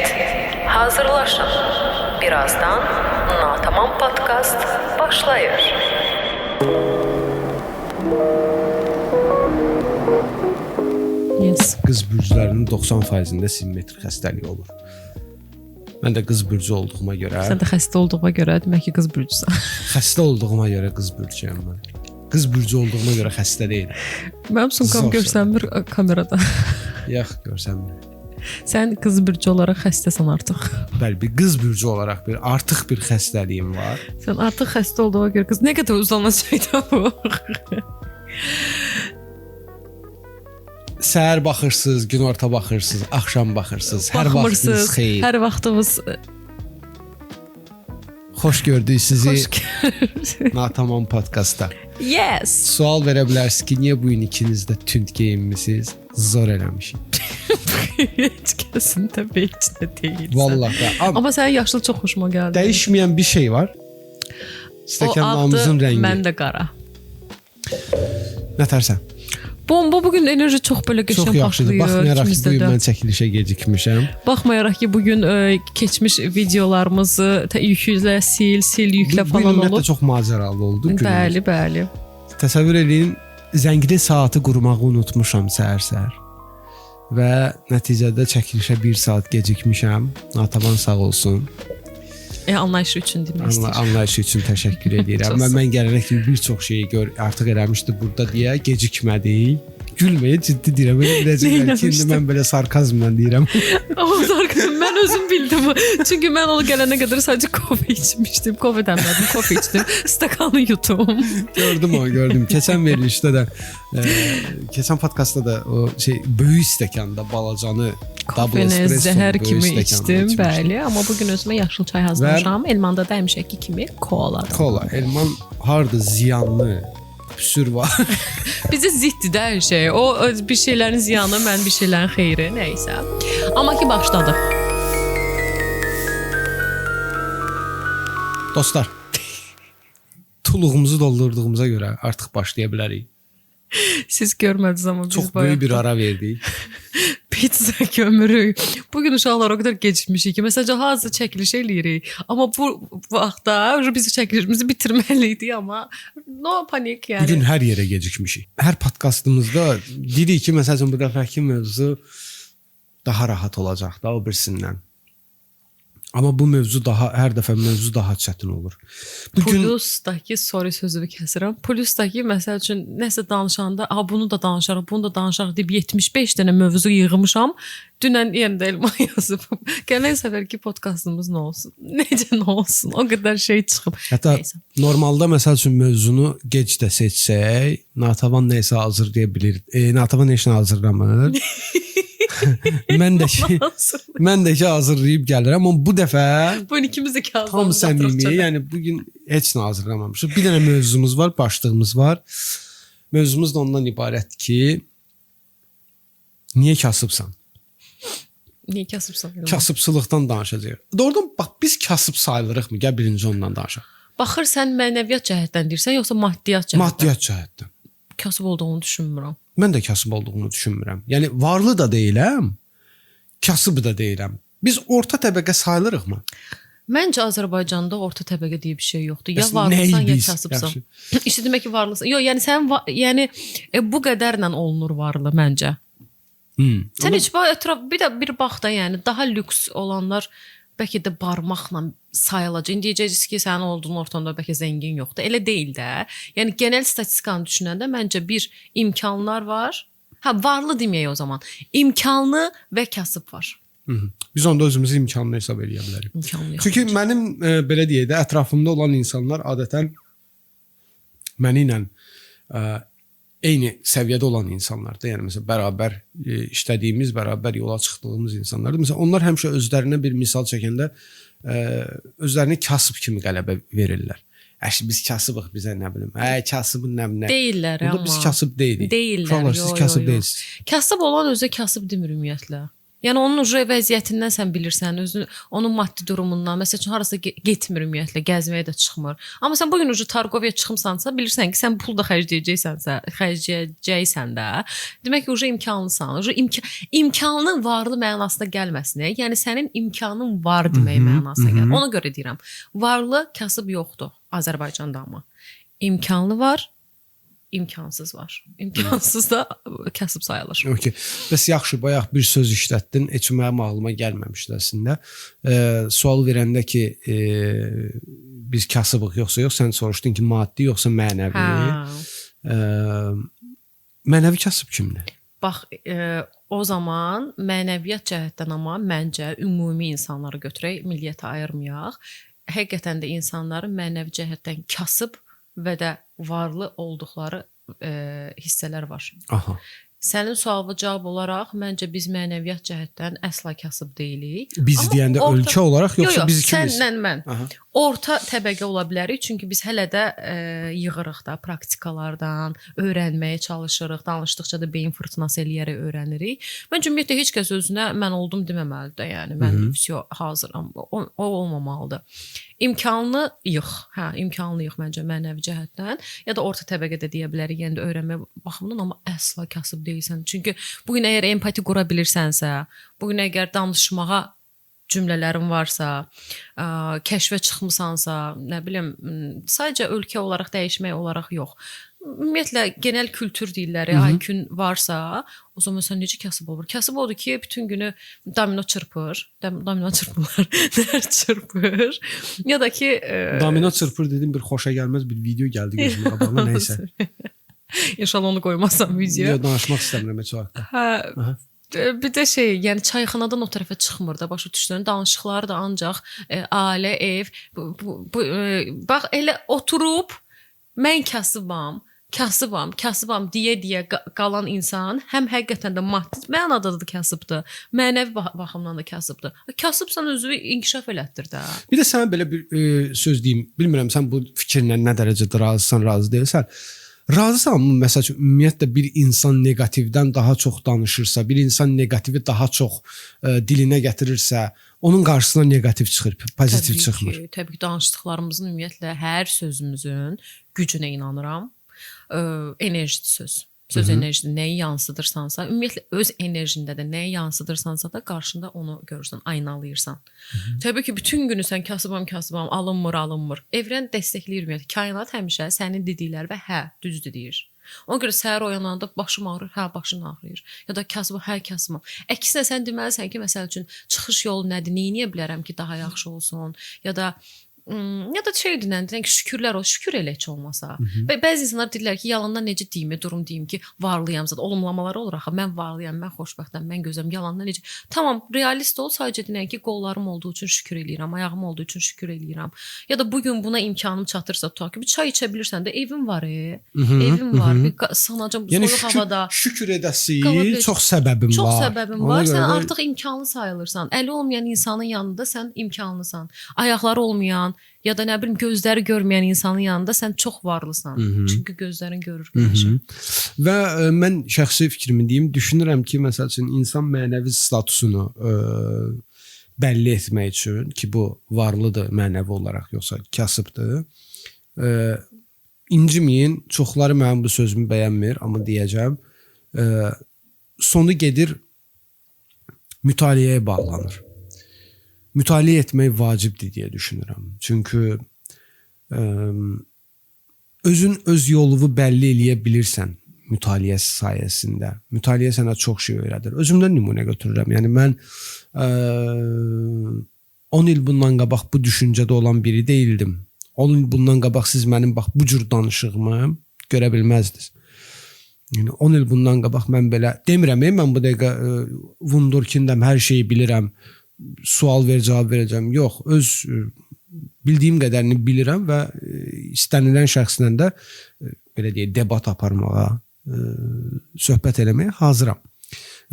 Diqqət! Hazırlaşın. Birazdan Natamam podkast başlayır. Yes. Qız bürclərinin 90%-ində simmetrik xəstəliyi olur. Mən də qız bürcü olduğuma görə, Sən də xəstə olduğuna görə demək ki, qız bürcüsən. xəstə olduğuma görə qız bürcüyəm mən. Qız bürcü olduğuma görə xəstə deyiləm. Mənim sumkam Zor görsənmir kamerada. Yox, görsənmir. Sən qız bürcü olaraq xəstəsən artıq. Bəli, bir qız bürcü olaraq bir artıq bir xəstəliyim var. Sən artıq xəstə olduğuna görə qız nə qədər uzanacaq da bu. Səhər baxırsınız, günorta baxırsınız, axşam baxırsınız, hər vaxtınız Baxmırsınız. xeyir. Hər vaxtımız Xoş gördük sizi xoş gördük. Natamam podkastda. Yes. Sual verə bilərsiniz ki, niyə bu gün ikiniz də tünd geyinmisiniz? Zor eləmişik. Heç kəsin də heç nə deyilsən. Vallahi da. Amma Amma sənin yaşlı çox xoşuma gəldi. dəyişməyən bir şey var. O Stəkanlarımızın ağdı, rəngi. Mən də qara. Nə tərsən? Bomba bu gün enerji çox belə Çox qəşəng yaxşıdır. partlayır. Baxmayaraq ki, ikimizdə bu gün də. mən çəkilişə gecikmişəm. Baxmayaraq ki, bu gün keçmiş videolarımızı yüklə, sil, sil, yüklə Bu, bu falan gün ümumiyyətlə olub. çox macəralı oldu günümüz. Bəli, bəli. Təsəvvür eləyin, zəngli saatı qurmağı unutmuşam səhər-səhər. Və nəticədə çəkilişə 1 saat gecikmişəm. Natavan sağ olsun. Anlayışı üçün demək istəyirəm. Anlayışı üçün təşəkkür edirəm. Çox Mən gələnə kimi bir çox şeyi gör artıq eləmişdi burada deyə gecikmədik. Gülməyə ciddi deyirəm. Elə biləcəklər ki, indi mən belə sarkazmla deyirəm. Amma sarkazm mən özüm bildim. Çünki mən onu gələnə qədər sadəcə kofe içmişdim. Kofe demlədim, kofe içdim. Stakanı yutum. Gördüm onu, gördüm. Keçən verilişdə də keçən podkastda da o şey böyük stəkanda balacanı double Kofeni espresso zəhər böyük kimi stəkanda içdim, içmişdim. bəli. Amma bu gün özümə yaşıl çay hazırlamışam. Elmanda da həmişəki kimi kola. Kola. Elman harda ziyanlı püsür var. Bizə ziddir də hər şey. O bir şeylərin ziyanı, mən bir şeylərin xeyri, nə isə. Amma ki başladıq. Dostlar, tuluğumuzu doldurduğumuza görə artıq başlaya bilərik. Siz görmədiniz amma biz Çox böyük bir ara verdik. pizza gömürük. Bu gün uşaqlar o qədər gecikmişik ki, məsələn, hazır çəkiliş eləyirik. Amma bu vaxtda biz çəkilişimizi bitirməliydik, amma no panik yəni. Bu gün hər yerə gecikmişik. Hər podkastımızda deyirik ki, məsəl üçün bu dəfəki mövzu daha rahat olacaq da o birisindən. Amma bu mövzu daha hər dəfə mövzu daha çətin olur. Bu gün Plusdakı, sorry sözümü kəsirəm. Plusdakı məsəl üçün nəsə danışanda, "A bunu da danışarıq, bunu da danışarıq" deyib 75 dənə mövzu yığmışam. Dünən yenə də Elman yazıb. Gələn səfərki podkastımız nə olsun? Necə nə olsun? O qədər şey çıxıb. hətta Neysə. normalda məsəl üçün mövzunu gec də seçsək, Natavan nə isə hazırlaya bilir. Natavan heç nə hazırlamır. Mən də ki, mən də ki hazırlayıb gəlirəm, amma bu dəfə Bu gün ikimiz də kağızdan tam səmimi, yəni bu gün heç nə hazırlamamışıq. Bir dənə mövzumuz var, başlığımız var. Mövzumuz da ondan ibarətdir ki, niyə kasıbsan? Niyə kasıbsan? Elman? Kasıbçılıqdan danışacağıq. Doğrudan bax biz kasıb sayılırıqmı? Gəl birinci ondan danışaq. Baxır sən mənəviyyat cəhətdən deyirsən, yoxsa maddiyyat cəhətdən? Maddiyyat cəhətdən. Kasıb olduğunu düşünmürəm. Mən də kasıb olduğumu düşünmürəm. Yəni varlı da deyiləm, kasıb da deyiləm. Biz orta təbəqə sayılırıqmı? Məncə Azərbaycanda orta təbəqə deyə bir şey yoxdur. Ya Bəs varlısan, nəyi ya biz? kasıbsan. Yaxşı. İşte demək ki, varlısan. Yox, yəni sən yəni bu qədərlə olunur varlı məncə. Sən heç bax ətraf bir də bir bax da, yəni daha lüks olanlar bəlkə də barmaqla sayılacaq. İndi deyəcəksiniz ki, sənin olduğun ortamda bəlkə zəngin yoxdur. Elə deyil də. Yəni genel statistikanı düşünəndə məncə bir imkanlar var. Hə, varlı deməyək o zaman. İmkanlı və kasıb var. Biz onda özümüzü imkanlı hesab eləyə bilərik. İmkanlı yox. Çünki mənim belə deyək də ətrafımda olan insanlar adətən məni ilə eyni səviyyədə olan insanlardır. Yəni məsələn bərabər işlədiyimiz, bərabər yola çıxdığımız insanlardır. Məsələn onlar həmişə özlərinə bir misal çəkəndə özlərini kasıb kimi qələbə verirlər. Əşi biz kasıbıq bizə nə bilim. Hə kasıbın nə bilim. Deyirlər Burada amma. biz kasıb deyilik. Deyirlər. Uşaqlar, siz yo, kasıb yo, yo. deyilsiniz. Kasıb olan özə kasıb demir ümumiyyətlə. Yəni onun ucu vəziyyətindən sən bilirsən, özünü, onun maddi durumundan, məsəl üçün harasa getmir ümumiyyətlə, gəzməyə də çıxmır. Amma sən bu gün ucu Targoviya çıxmısansa, bilirsən ki, sən pul da xərcləyəcəksənsə, xərcləyəcəksən də. Demək ki, ucu imkanlısan. Ucu imkanın varlı mənasına gəlməsin. Yəni sənin imkanın var demək mənasına gəlir. Ona görə deyirəm. Varlı kasıb yoxdur Azərbaycanda amma. İmkanlı var, imkansız var. İmkansız da kasıb sayılır. Okay. Bəs yaxşı, bayaq bir söz işlətdin, heç mənim ağlıma gəlməmişdi əslində. Sual verəndə ki, biz kasıbıq yoxsa yox, sən soruşdun ki, maddi yoxsa mənəvi. Hə. Mənəvi kasıb kimdir? Bax, o zaman mənəviyyat cəhətdən amma məncə ümumi insanları götürək, milliyyətə ayırmayaq. Həqiqətən də insanların mənəvi cəhətdən kasıb və də varlı olduqları hissələr var. Aha. Sənin sualına cavab olaraq məncə biz mənəviyyat cəhətdən əsla kasıb deyilik. Biz Amma deyəndə ölkə olaraq yoxsa Yox, biz ikimiz? Sənlə mən. Aha. Orta təbəqə ola bilərik, çünki biz hələ də yığırıq da praktikalardan, öyrənməyə çalışırıq, danışdıqca da beyin fırtınası eləyərək öyrənirik. Məncə ümumiyyətlə heç kəs özünə mən oldum deməməlidir də, yəni mən vəsə hazıram. O olmamalıdır. İmkanlıyıq. Hə, imkanlıyıq məncə mənəvi cəhətdən ya da orta təbəqə də deyə bilərik, yəni də öyrənmə baxımından, amma əsla kasıb deyilsən. Çünki bu gün əgər empati qura bilirsənsə, bu gün əgər danışmağa cümlələrin varsa, kəşfə çıxmısansa, nə bilim, sadəcə ölkə olaraq dəyişmək olaraq yox. Ümumiyyətlə genel kültür deyirlər, IQ-n varsa, o zaman sən necə kasıb olur? Kasıb odur ki, bütün günü domino çırpır, domino çırpırlar, nər çırpır. Ya da ki Domino çırpır dedim, bir xoşa gəlməz bir video gəldi gözümün qabağına, nəysə. İnşallah onu qoymazsan videoya. Yox, danışmaq istəmirəm heç o haqda. Hə. Bir də şey, yəni çayxanadan o tərəfə çıxmır da, başa düşdün? Danışıqları da ancaq ailə, ev, bu bax elə oturub mən kasıbam, kasıbam, kasıbam deyə-deyə qalan insan həm həqiqətən də maddi mənada da kasıbdır, mənəvi baxımdan da kasıbdır. Kasıbsan özünü inkişaf elətdir də. Bir də sənə belə bir söz deyim. Bilmirəm sən bu fikirlə nə dərəcədə razısan, razı deyilsən. Razısan mı? Məsəl üçün, ümumiyyətlə bir insan neqativdən daha çox danışırsa, bir insan neqativi daha çox dilinə gətirirsə, onun qarşısına neqativ çıxır, pozitiv təbii çıxmır. Ki, təbii ki, danışdıqlarımızın ümumiyyətlə hər sözümüzün gücünə inanıram. Enerji söz. Söz enerjini nəyi yansıdırsansa, ümumiyyətlə öz enerjində də nəyi yansıdırsansa da qarşında onu görürsən, aynalayırsan. Təbii ki, bütün günü sən kasıbam, kasıbam, alınmır, alınmır. Evren dəstəkləyir ümumiyyətlə. Kainat həmişə sənin dedikləri və hə, düzdür deyir. Ona görə səhər oyananda başım ağrır, hə, başın ağrıyır. Ya da kasıbam, hə, kasıbam. Əksinə sən deməlisən ki, məsəl üçün çıxış yolu nədir, nə edə bilərəm ki, daha yaxşı olsun? Ya da şey deyən ki, şükürlər o, şükür elə heç olmasa. Və bəzi insanlar deyirlər ki, yalandan necə deyim, durum deyim ki, varlıyam zat. Olumlamalar olur axı. Mən varlıyam, mən xoşbəxtəm, mən gözələm. Yalandan necə? Tamam, realist ol, sadəcə deyən ki, qollarım olduğu üçün şükür eləyirəm, ayağım olduğu üçün şükür eləyirəm. Ya da bu gün buna imkanım çatırsa, tutaq ki, bir çay içə bilirsən də, evim var, evim var, bir sığınacam yəni, soyuq havada. Şükür edəsi, çox səbəbim var. Çox səbəbim var. Sən artıq imkanlı sayılırsan. Əli olmayan insanın yanında sən imkanlısan. Ayaqları olmayan ya da nə bilim gözləri görməyən insanın yanında sən çox varlısan. Çünki gözlərin görür günəşi. Və mən şəxsi fikrimi deyim, düşünürəm ki, məsəl üçün insan mənəvi statusunu bəlli etmək üçün ki, bu varlıdır mənəvi olaraq yoxsa kasıbdır. İnciməyin, çoxları mənim bu sözümü bəyənmir, amma deyəcəm. Sonu gedir mütaliəyə bağlanır. Mütaliə etmək vacibdir deyə düşünürəm. Çünki özün öz yolunu bəlli eləyə bilirsən mütaliə sayəsində. Mütaliə sənə çox şey öyrədir. Özümdən nümunə götürürəm. Yəni mən 10 il bundan qabaq bu düşüncədə olan biri deyildim. 10 il bundan qabaq siz mənim bax bu cür danışığımı görə bilməzdiniz. Yəni 10 il bundan qabaq mən belə demirəm, mən bu dəqiqə wunderkindəm, hər şeyi bilirəm. Sual ver, cavab verəcəm. Yox, öz bildiyim qədərini bilirəm və istənilən şəxslə də belə deyək, debat aparmağa, söhbət eləməyə hazıram.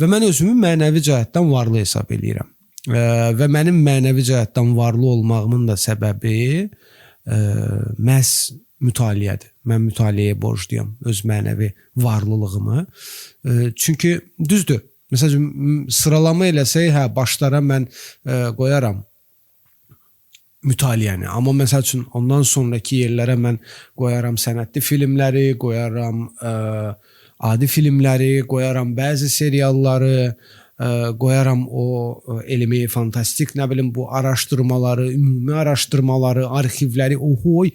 Və mən özümü mənəvi cəhətdən varlı hesab eləyirəm. Və mənim mənəvi cəhətdən varlı olmağımın da səbəbi məhz mütaliədir. Mən mütaliəyə borcluyam öz mənəvi varlılığımı. Çünki düzdür, Məsəl üçün sıralama eləsək, hə, başlara mən qoyaram mütaliəni. Amma məsəl üçün ondan sonrakı yerlərə mən qoyaram sənətli filmləri, qoyaram adi filmləri, qoyaram bəzi serialları, qoyaram o elmi, fantastik, nə bilim bu araşdırmaları, ümumi araşdırmaları, arxivləri, ohoy,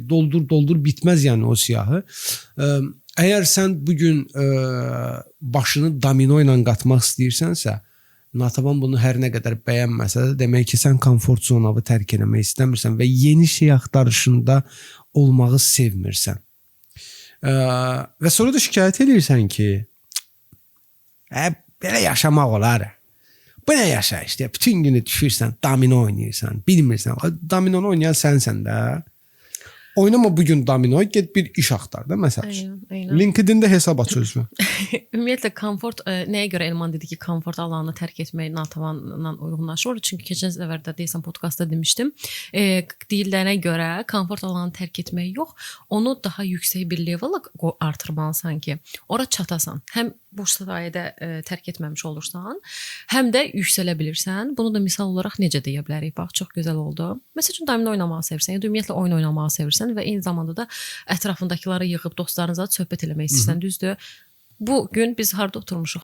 doldur doldur bitməz yəni o siyahı. Əgər sən bu gün başını domino ilə qatmaq istəyirsənsə, Natavan bunu hər nə qədər bəyənməsə də, demək ki, sən komfort zonanı tərk eləmək istəmirsən və yeni şey axtarışında olmağı sevmirsən. Və sonra da şikayət edirsən ki, belə yaşamaq olar. Bu nə yaşayış? Bütün günü düşürsən, domino oynayırsan, bilmirsən. Dominonu oynayan sənsən də. Oynama bugün domino, get bir iş axtar da məsəl üçün. Aynen. LinkedIn-də hesab aç özünə. Ümumiyyətlə komfort nəyə görə Elman dedi ki, komfort alanını tərk etmək Natavanla uyğunlaşır? Çünki keçən səfər də deyəsən podkastda demişdim. Deyilənə görə komfort alanını tərk etmək yox, onu daha yüksək bir levela artırmalısan ki, ora çatasan. Həm bu sayədə tərk etməmiş olursan, həm də yüksələ bilirsən. Bunu da misal olaraq necə deyə bilərik? Bax, çox gözəl oldu. Məsəl üçün domino oynamağı sevirsən, ya da ümumiyyətlə oyun oynamağı sevirsən və eyni zamanda da ətrafındakıları yığıb dostlarınızla söhbət eləmək istəyirsən, düzdür? Bu gün biz harda oturmuşuq?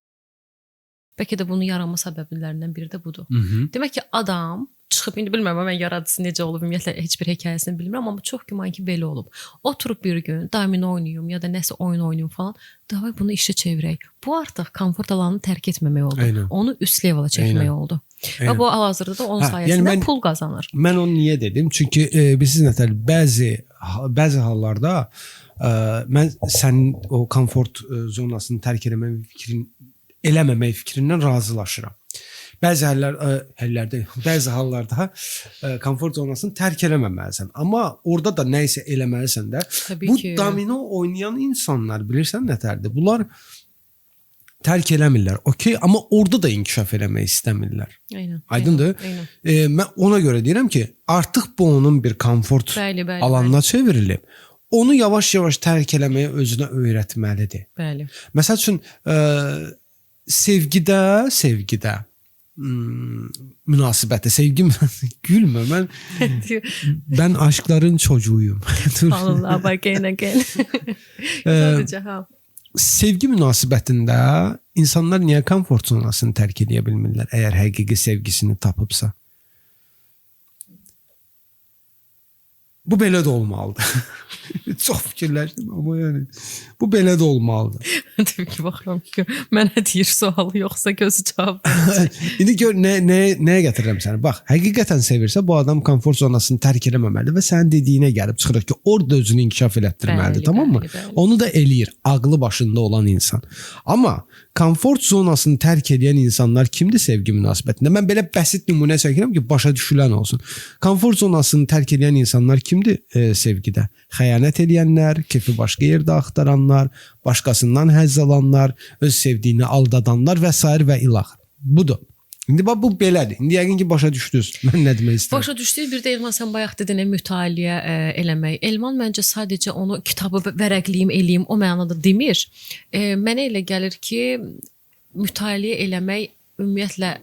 Bəlkə də bunun yaranma səbəblərindən biri də budur. Demək ki, adam çıxıb, indi bilmirəm mən yaradıcısı necə olub, ümumiyyətlə heç bir hekayəsini bilmirəm, amma çox güman ki belə olub. Oturub bir gün domino oynayım ya da nəsə oyun oynayım falan, davay bunu işə çevirək. Bu artıq komfort alanını tərk etməmək oldu. Aynen. Onu üst levela çəkmək Aynen. oldu. Aynen. Və bu hal-hazırda da onun sayəsində yəni mən, pul qazanır. Mən onu niyə dedim? Çünki bilirsiniz nətər, bəzi hallarda mən sənin o komfort zonasını tərk eləməmək fikrindən razılaşıram. Bəzi hallarda komfort zonasını tərk eləməməlisən. Amma orada da nə isə eləməlisən də. Təbii bu ki. Domino oynayan insanlar bilirsən nətərdir? Bunlar tərk eləmirlər. Okey, amma orada da inkişaf eləmək istəmirlər. Aynen. Aydındır? Aynen. Mən ona görə deyirəm ki, artıq bu onun bir komfort bəli, alanına çevrilib. Onu yavaş-yavaş tərk eləməyi özünə öyrətməlidir. Bəli. Məsəl üçün sevgidə münasibətdə sevgi gülmə mən mən aşkların çocuğuyum. Allah bak gene gel. Sadəcə ha. Sevgi münasibətində insanlar niyə komfort zonasını tərk edə bilmirlər əgər həqiqi sevgisini tapıbsa? Bu belə də olmalıdır. Çox fikirləşdim amma yəni bu belə də olmalıdır. Təbii ki, baxıram ki, mənə deyir sualı yoxsa gözü cavab verəcək. İndi gör nəyə gətirirəm səni. Bax, həqiqətən sevirsə bu adam komfort zonasını tərk eləməməlidir və sənin dediyinə gəlib çıxırıq ki, orada özünü inkişaf elətdirməlidir, tamam mı? Bəli. Onu da eləyir ağlı başında olan insan. Amma komfort zonasını tərk edən insanlar kimdir sevgi münasibətində? Mən belə bəsit nümunə çəkirəm ki, başa düşülən olsun. Komfort zonasını tərk edən insanlar kimdir sevgidə? Xəyanət eləyənlər, kefi başqa yerdə axtaranlar, başqasından həzz alanlar, öz sevdiyini aldadanlar və sair və ilaxır. Budur. İndi bax bu belədir. İndi yəqin ki başa düşdünüz. Mən nə demək istəyirəm? Başa düşdük. Bir də Elman sən bayaq dedin mütaliə eləmək. Elman məncə sadəcə onu kitabı vərəqliyim, eləyim o mənada demir. Mənə elə gəlir ki, mütaliə eləmək ümumiyyətlə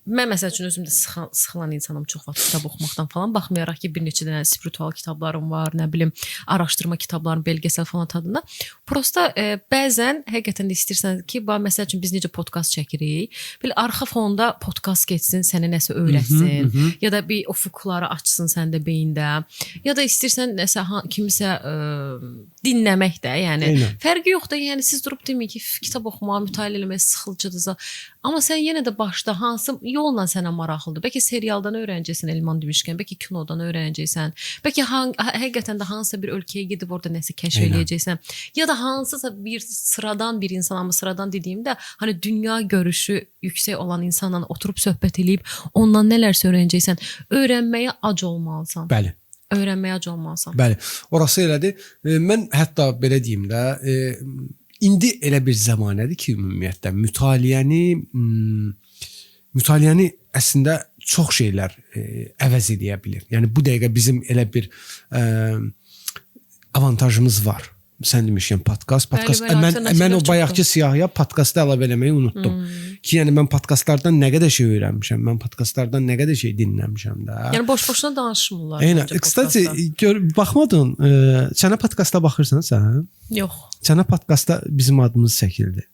mən məsəl üçün özüm də sıxılan insanam çox vaxt kitab oxumaqdan falan. Baxmayaraq ki, bir neçə dənə spiritual kitablarım var, nə bilim, araşdırma kitablarım, belgesel falan tadında. Prosta bəzən həqiqətən də istəyirsən ki, bax məsəl üçün biz necə podkast çəkirik, belə arxa fonda podkast getsin, sənə nəsə öyrətsin, ya da bir ufuqları açsın səndə beyində, ya da istəyirsən nəsə kimisə dinləmək də, yəni Eynən. Fərqi yoxdur. Yəni siz durub deməyin ki, kitab oxumağa, mütaliə eləməyə sıxılıcıdırsa, amma sən yenə də başda hansı yolla sənə maraqlıdır. Bəlkə serialdan öyrənəcəksən Elman demişkən, bəlkə kinodan öyrənəcəksən, bəlkə həqiqətən də hansısa bir ölkəyə gedib orada nəsə kəşf eləyəcəksən, ya da hansısa bir sıradan bir insan, amma sıradan dediyimdə hani dünya görüşü yüksək olan insanla oturub söhbət eləyib ondan nələrsə öyrənəcəksən. Öyrənməyə ac olmalısan. Bəli. Öyrənməyə ac olmalısan. Bəli. Orası elədir. Mən hətta belə deyim də, indi elə bir zəmanədir ki, ümumiyyətlə mütaliəni əslində çox şeylər əvəz edə bilər. Yəni bu dəqiqə bizim elə bir avantajımız var. Sən demişkən podkast, Bəli, bəli, mən alternativlər o bayaqki siyahıya podkastı əlavə eləməyi unutdum. Ki, yəni mən podkastlardan nə qədər şey öyrənmişəm, mən podkastlardan nə qədər şey dinləmişəm də. Yəni boş-boşuna danışmırlar. Eynən. Kstati, gör baxmadın, Çənə podkasta baxırsan sən? Yox. Çənə podkastda bizim adımız çəkildi.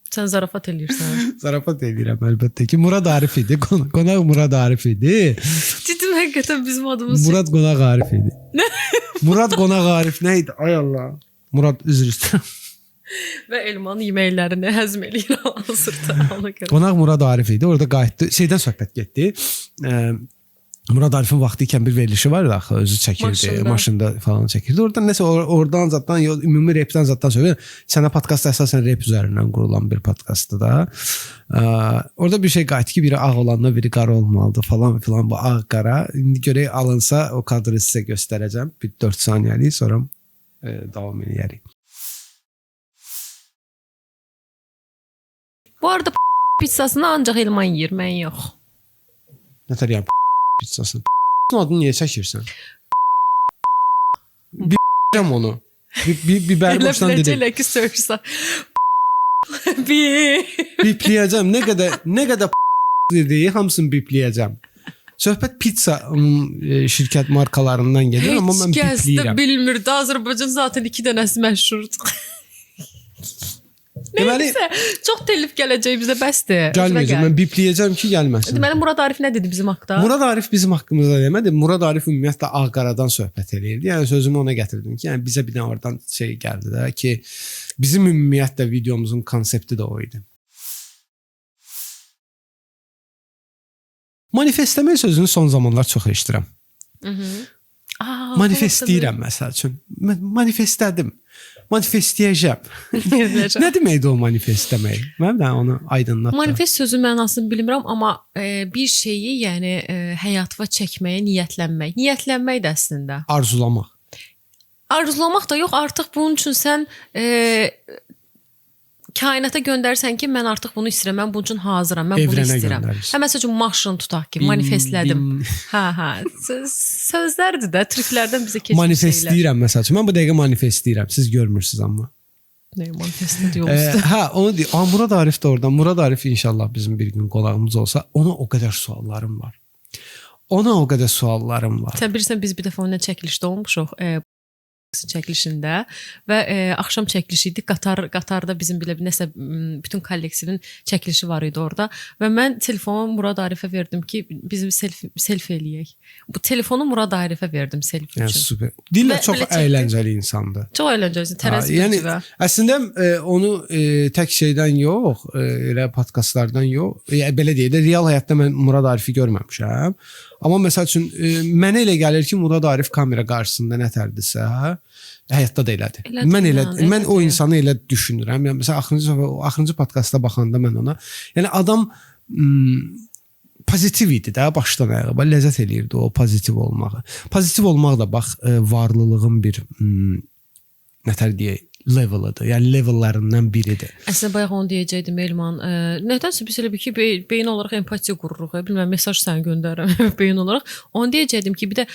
Sən zarafat eləyirsən. Zarafat eləyirəm əlbəttə ki. Murad Arif idi. Qonaq Murad Arif idi. Ciddi həqiqətən bizim adımız Murad Qonaq Arif idi. Murad Qonaq Arif nə idi? Ay Allah. Murad, üzr istəyirəm. Və Elmanın yeməklərini həzm eləyir hazırda ona görə. Qonaq Murad Arif idi. Orada qayıtdı. Şeydən söhbət getdi. Murad Arifin vaxtı ikən bir verilişi var idi axı, özü çəkirdi, maşında falan çəkirdi. Oradan nəsə oradan zaddan, ümumi repdən zaddan söhbət. Çənə podkast əsasən rep üzərindən qurulan bir podkastdır da. Orada bir şey qayıtdı ki, biri ağ olanda biri qara olmalıdır falan filan, bu ağ qara. İndi görək alınsa o kadrı sizə göstərəcəm. Bir 4 saniyəlik, sonra davam eləyərik. Bu arada pizzasını ancaq Elman yeyir, mən yox. Nətər yəni pizzasını? Adını niyə çəkirsən? Bir onu. Bir bəri başdan dedim. Elə ki söyürsən. Bir. Bipləyəcəm. Nə qədər dediyi hamısını bipləyəcəm. Söhbət pizza şirkət markalarından gedir, amma mən bipləyirəm. Heç kəs də bilmirdi. Azərbaycan zaten 2 dənəsi məşhurdur. Deməli, neyse, çox telif gələcək bizə, bəsdir. Gəlməyəcək. Mən bipləyəcəm ki, gəlməsin. Deməli, Murad Arif nə dedi bizim haqda? Murad Arif bizim haqqımızda demədi. Murad Arif ümumiyyətlə ağ-qaradan söhbət eləyirdi. Yəni sözümü ona gətirdim ki, yəni bizə bir dənə oradan şey gəldi də ki, bizim ümumiyyətlə videomuzun konsepti də o idi. Manifestləmək sözünü son zamanlar çox eşidirəm. Manifestləyirəm məsəl üçün. Mən manifestlədim. Manifestləyəcəm. Nə deməkdir o manifestləmək? Mən də onu aydınlatdım. Manifest sözün mənasını bilmirəm, amma bir şeyi, yəni həyatıma çəkməyə niyyətlənmək. Niyyətlənmək də əslində. Arzulamaq. Arzulamaq da yox, artıq bunun üçün sən kainata göndərsən ki, mən artıq bunu istəyirəm, mən bunun üçün hazıram, mən bunu istəyirəm. Hə, məsəl üçün maşın tutaq ki, manifestlədim. Hə. Sözlərdir də, triklərdən bizə keçmiş şeylər. Manifestləyirəm məsəl üçün. Mən bu dəqiqə manifestləyirəm. Siz görmürsünüz amma. Nə manifestlədi yol üstə? Hə, onu deyir. Murad Arif də oradan. Murad Arif inşallah bizim bir gün qonağımız olsa, ona o qədər suallarım var. Ona o qədər suallarım var. Sən bilirsən, biz bir dəfə onunla çəkilişdə olmuşuq. Çəkilişində və axşam çəkilişi idi. Qatarda bizim belə bir nəsə bütün kollektivin çəkilişi var idi orada və mən telefonu Murad Arifə verdim ki, bizim selfie eləyək. Bu telefonu Murad Arifə verdim selfie yəni, üçün. Super. Dillə çox əyləncəli insandır. Çox əyləncəli, tərəzi yəni, əslində onu tək şeydən yox, elə podkastlardan yox, yəni, belə deyək də, real həyatda mən Murad Arifi görməmişəm. Amma məsəl üçün mənə elə gəlir ki, Murad Arif kamera qarşısında nətərdirsə, həyatda da elədir. Mən o insanı elə düşünürəm. Yəni məsələn axırıncı podkastda baxanda mən ona, yəni adam pozitiv idi də başdan ayağa. Bax ləzzət eləyirdi o pozitiv olmağı. Pozitiv olmaq da bax varlılığın bir nətər deyək, levelıdır. Yəni levellarından biridir. Əslində bayaq onu deyəcəkdim Elman. Nədənsə biz elə bir ki beyin olaraq empatiya qururuq. Bilmirəm, mesaj sənə göndərirəm beyin olaraq. Onu deyəcəkdim ki, bir də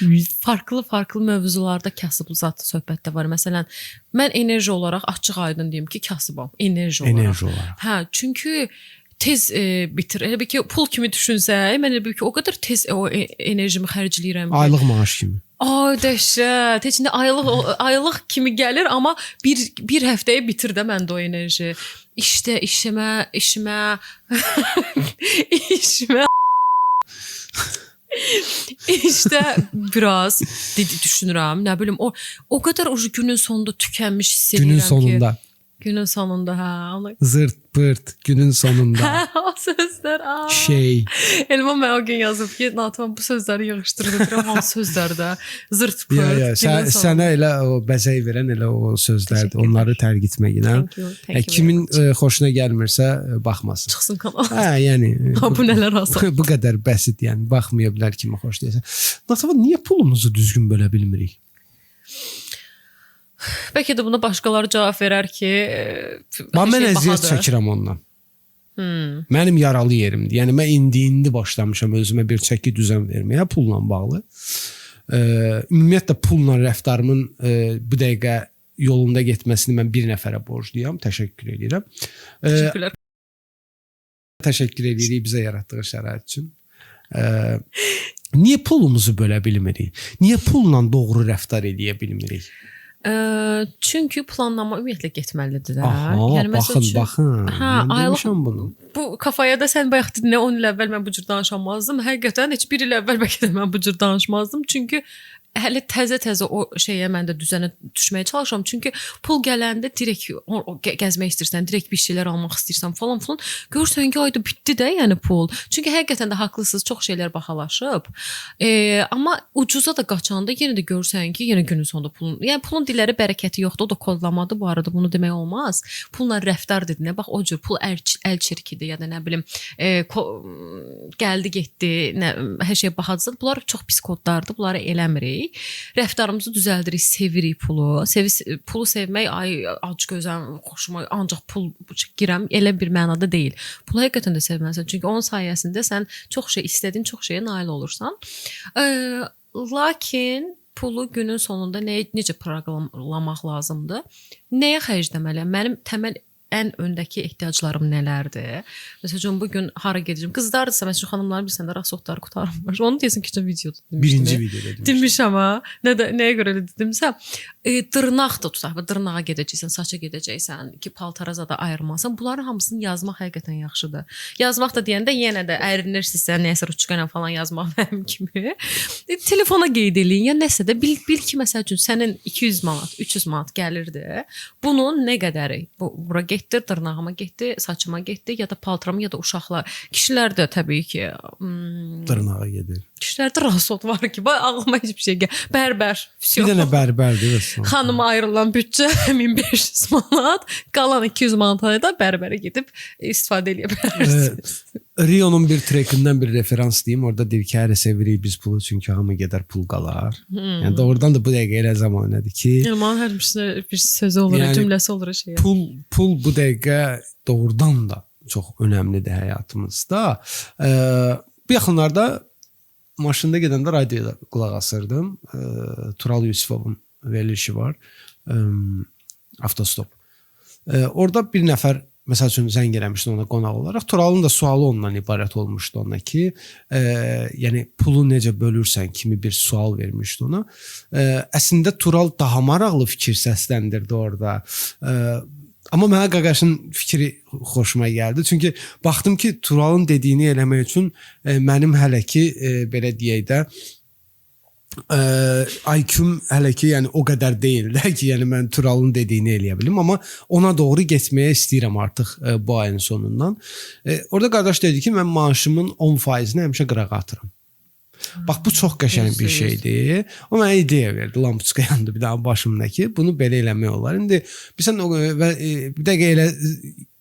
farklı-farklı mövzularda kasıblı zat söhbət də var. Məsələn, mən enerji olaraq açıq aydın deyim ki, kasıbam. Enerji olaraq. Enerji olaraq. Hə, çünki tez bitir. Elə bir ki, pul kimi düşünsək, mən elə bir ki, o qədər tez o enerjimi xərcləyirəm ki. Aylıq maaş kimi. Ay dəhşət. Heç indi aylıq kimi gəlir, amma bir həftəyə bitir də məndə o enerji. İşdə, işimə işimə İşdə biraz düşünürəm, nə bilim, o qədər o günün sonunda tükənmiş hiss edirəm Günün sonunda. Ki, günün sonunda, hə. Ona... Zırt pırt günün sonunda. Hə, o sözlər. Aa. Şey. Elman mənə o gün yazıb ki, Natman bu sözləri yığışdırdı. Hansı sözlərdə? Zırt pırt. Ya, ya. Sənə elə o bəzək verən elə o sözlərdir. Onları tərgitməklə. Kimin xoşuna gəlmirsə baxmasın. Çıxsın kanala. Hə, yəni. Ha, bu nələr asan. Bu qədər bəsit, yəni baxmaya bilər kimə xoş deyəsə. Natman, niyə pulumuzu düzgün bölə bilmirik? Bəlkə də buna başqaları cavab verər ki, mən əziyyət çəkirəm ondan. Mənim yaralı yerimdir. Yəni mən indi başlamışam özümə bir çəki düzən verməyə pulla bağlı. Ümumiyyətlə pulla rəftarımın bu dəqiqə yolunda getməsini mən bir nəfərə borcluyam. Təşəkkür edirəm. Təşəkkürlər. Təşəkkür edirik bizə yaratdığı şərait üçün. Niyə pulumuzu bölə bilmirik? Niyə pulla doğru rəftar eləyə bilmirik? Çünki planlama ümumiyyətlə getməlidir də. Aha, Yəni məsəl baxın, üçün baxın. Hə, Mən aylıq demişəm bunu. bu kafaya da sən bayaq dedin, 10 il əvvəl mən bu cür danışamazdım. Həqiqətən heç bir il əvvəl bəlkə də mən bu cür danışmazdım. Çünki hələ təzə-təzə o şeyə mən də düzənə düşməyə çalışıram. Çünki pul gələndə direkt gəzmək istəyirsən, direkt bir şeylər almaq istəyirsən falan filan. Görürsən ki, ayda bitdi də, yəni pul. Çünki həqiqətən də haqlısınız, çox şeylər bahalaşıb. Amma ucuza da qaçanda yenə də görürsən ki, yenə günün sonunda pulun, yəni pulun dilləri bərəkəti yoxdur. O da kodlamadır bu arada, bunu demək olmaz. Pulla rəftar dediyinə bax o cür pul əl çirkidir ya da nə bilim gəldi getdi, nə, hər şey bahadır. Bunlar çox pis kodlardır. Bunları eləmirik. Rəftarımızı düzəldirik, sevirik pulu. Pulu sevmək, ay ac gözəm, xoşuma ancaq pul girəm elə bir mənada deyil. Pulu həqiqətən də sevməlisən. Çünki onun sayəsində sən çox şey istədiyin, çox şeyə nail olursan. Lakin pulu günün sonunda necə proqramlamaq lazımdır? Nəyə xərcləməliyəm? Mənim təməl ən öndəki ehtiyaclarım nələrdir? Məsəl üçün bu gün hara gedəcəm? Qızlardırsa, məsəl üçün xanımların bilirsən də rasxodları qurtarmır. Onu deyəsən keçən videoda demişdim. Birinci videoda demişdim. Demişəm ha. Nəyə görə elə dedimsə, dırnaq da tutaq, dırnağa gedəcəksən, saça gedəcəksən, ki paltara zada ayırmasan. Bunların hamısını yazmaq həqiqətən yaxşıdır. Yazmaq da deyəndə yenə də ərinirsinizsə, nəsə ruçka ilə falan yazmaq mənim kimi. Telefona qeyd eləyin ya nəsə də bil ki, məsəl üçün sənin 200 manat, 300 manat gəlirdi. Bunun nə qədəri bura getdi, dırnağıma getdi, saçıma getdi ya da paltarıma ya da uşaqlar. Kişilər də təbii ki, dırnağa gedir. Kişilərdə rasxod var ki, bax ağlıma heç bir şey gəl. Bərbər. Bir dənə bərbərdir vəssalam. Xanıma ayrılan büdcə 1500 manat, qalan 200 manata da bərbərə gedib istifadə eləyə bilərsiniz. Rio'nun bir trekindən bir referans deyim. Orada deyir ki, hələ sevirik biz pulu, çünki hamı gedər pul qalar. Yəni doğrudan da bu dəqiqə elə zəmanədir ki, Yəni hər bir sözü olur, yəni, cümləsi olur şeyə. Pul bu dəqiqə doğrudan da çox önəmlidir həyatımızda. Bu yaxınlarda maşında gedəndə radioya qulaq asırdım. Tural Yusifovun verilişi var. Avtostop. Orada bir nəfər məsəl üçün zəng eləmişdi ona qonaq olaraq. Turalın da sualı ondan ibarət olmuşdu ona ki, yəni pulu necə bölürsən kimi bir sual vermişdi ona. Əslində Tural daha maraqlı fikir səsləndirdi orada. Amma mənə qaqaşın fikri xoşuma gəldi. Çünki baxdım ki, Turalın dediyini eləmək üçün mənim hələ ki, belə deyək də, IQ-m hələ ki, yəni o qədər deyil də ki, yəni mən Turalın dediyini eləyə bilim, amma ona doğru getməyə istəyirəm artıq bu ayın sonundan. Orada qardaş dedi ki, mən maaşımın 10%-ni həmişə qırağa atıram. Bax, bu çox qəşəng bir şeydir. O mənə ideya verdi, lampoçka yandı bir daha başımdakı. Bunu belə eləmək olar. İndi bilirsən, bir dəqiqə elə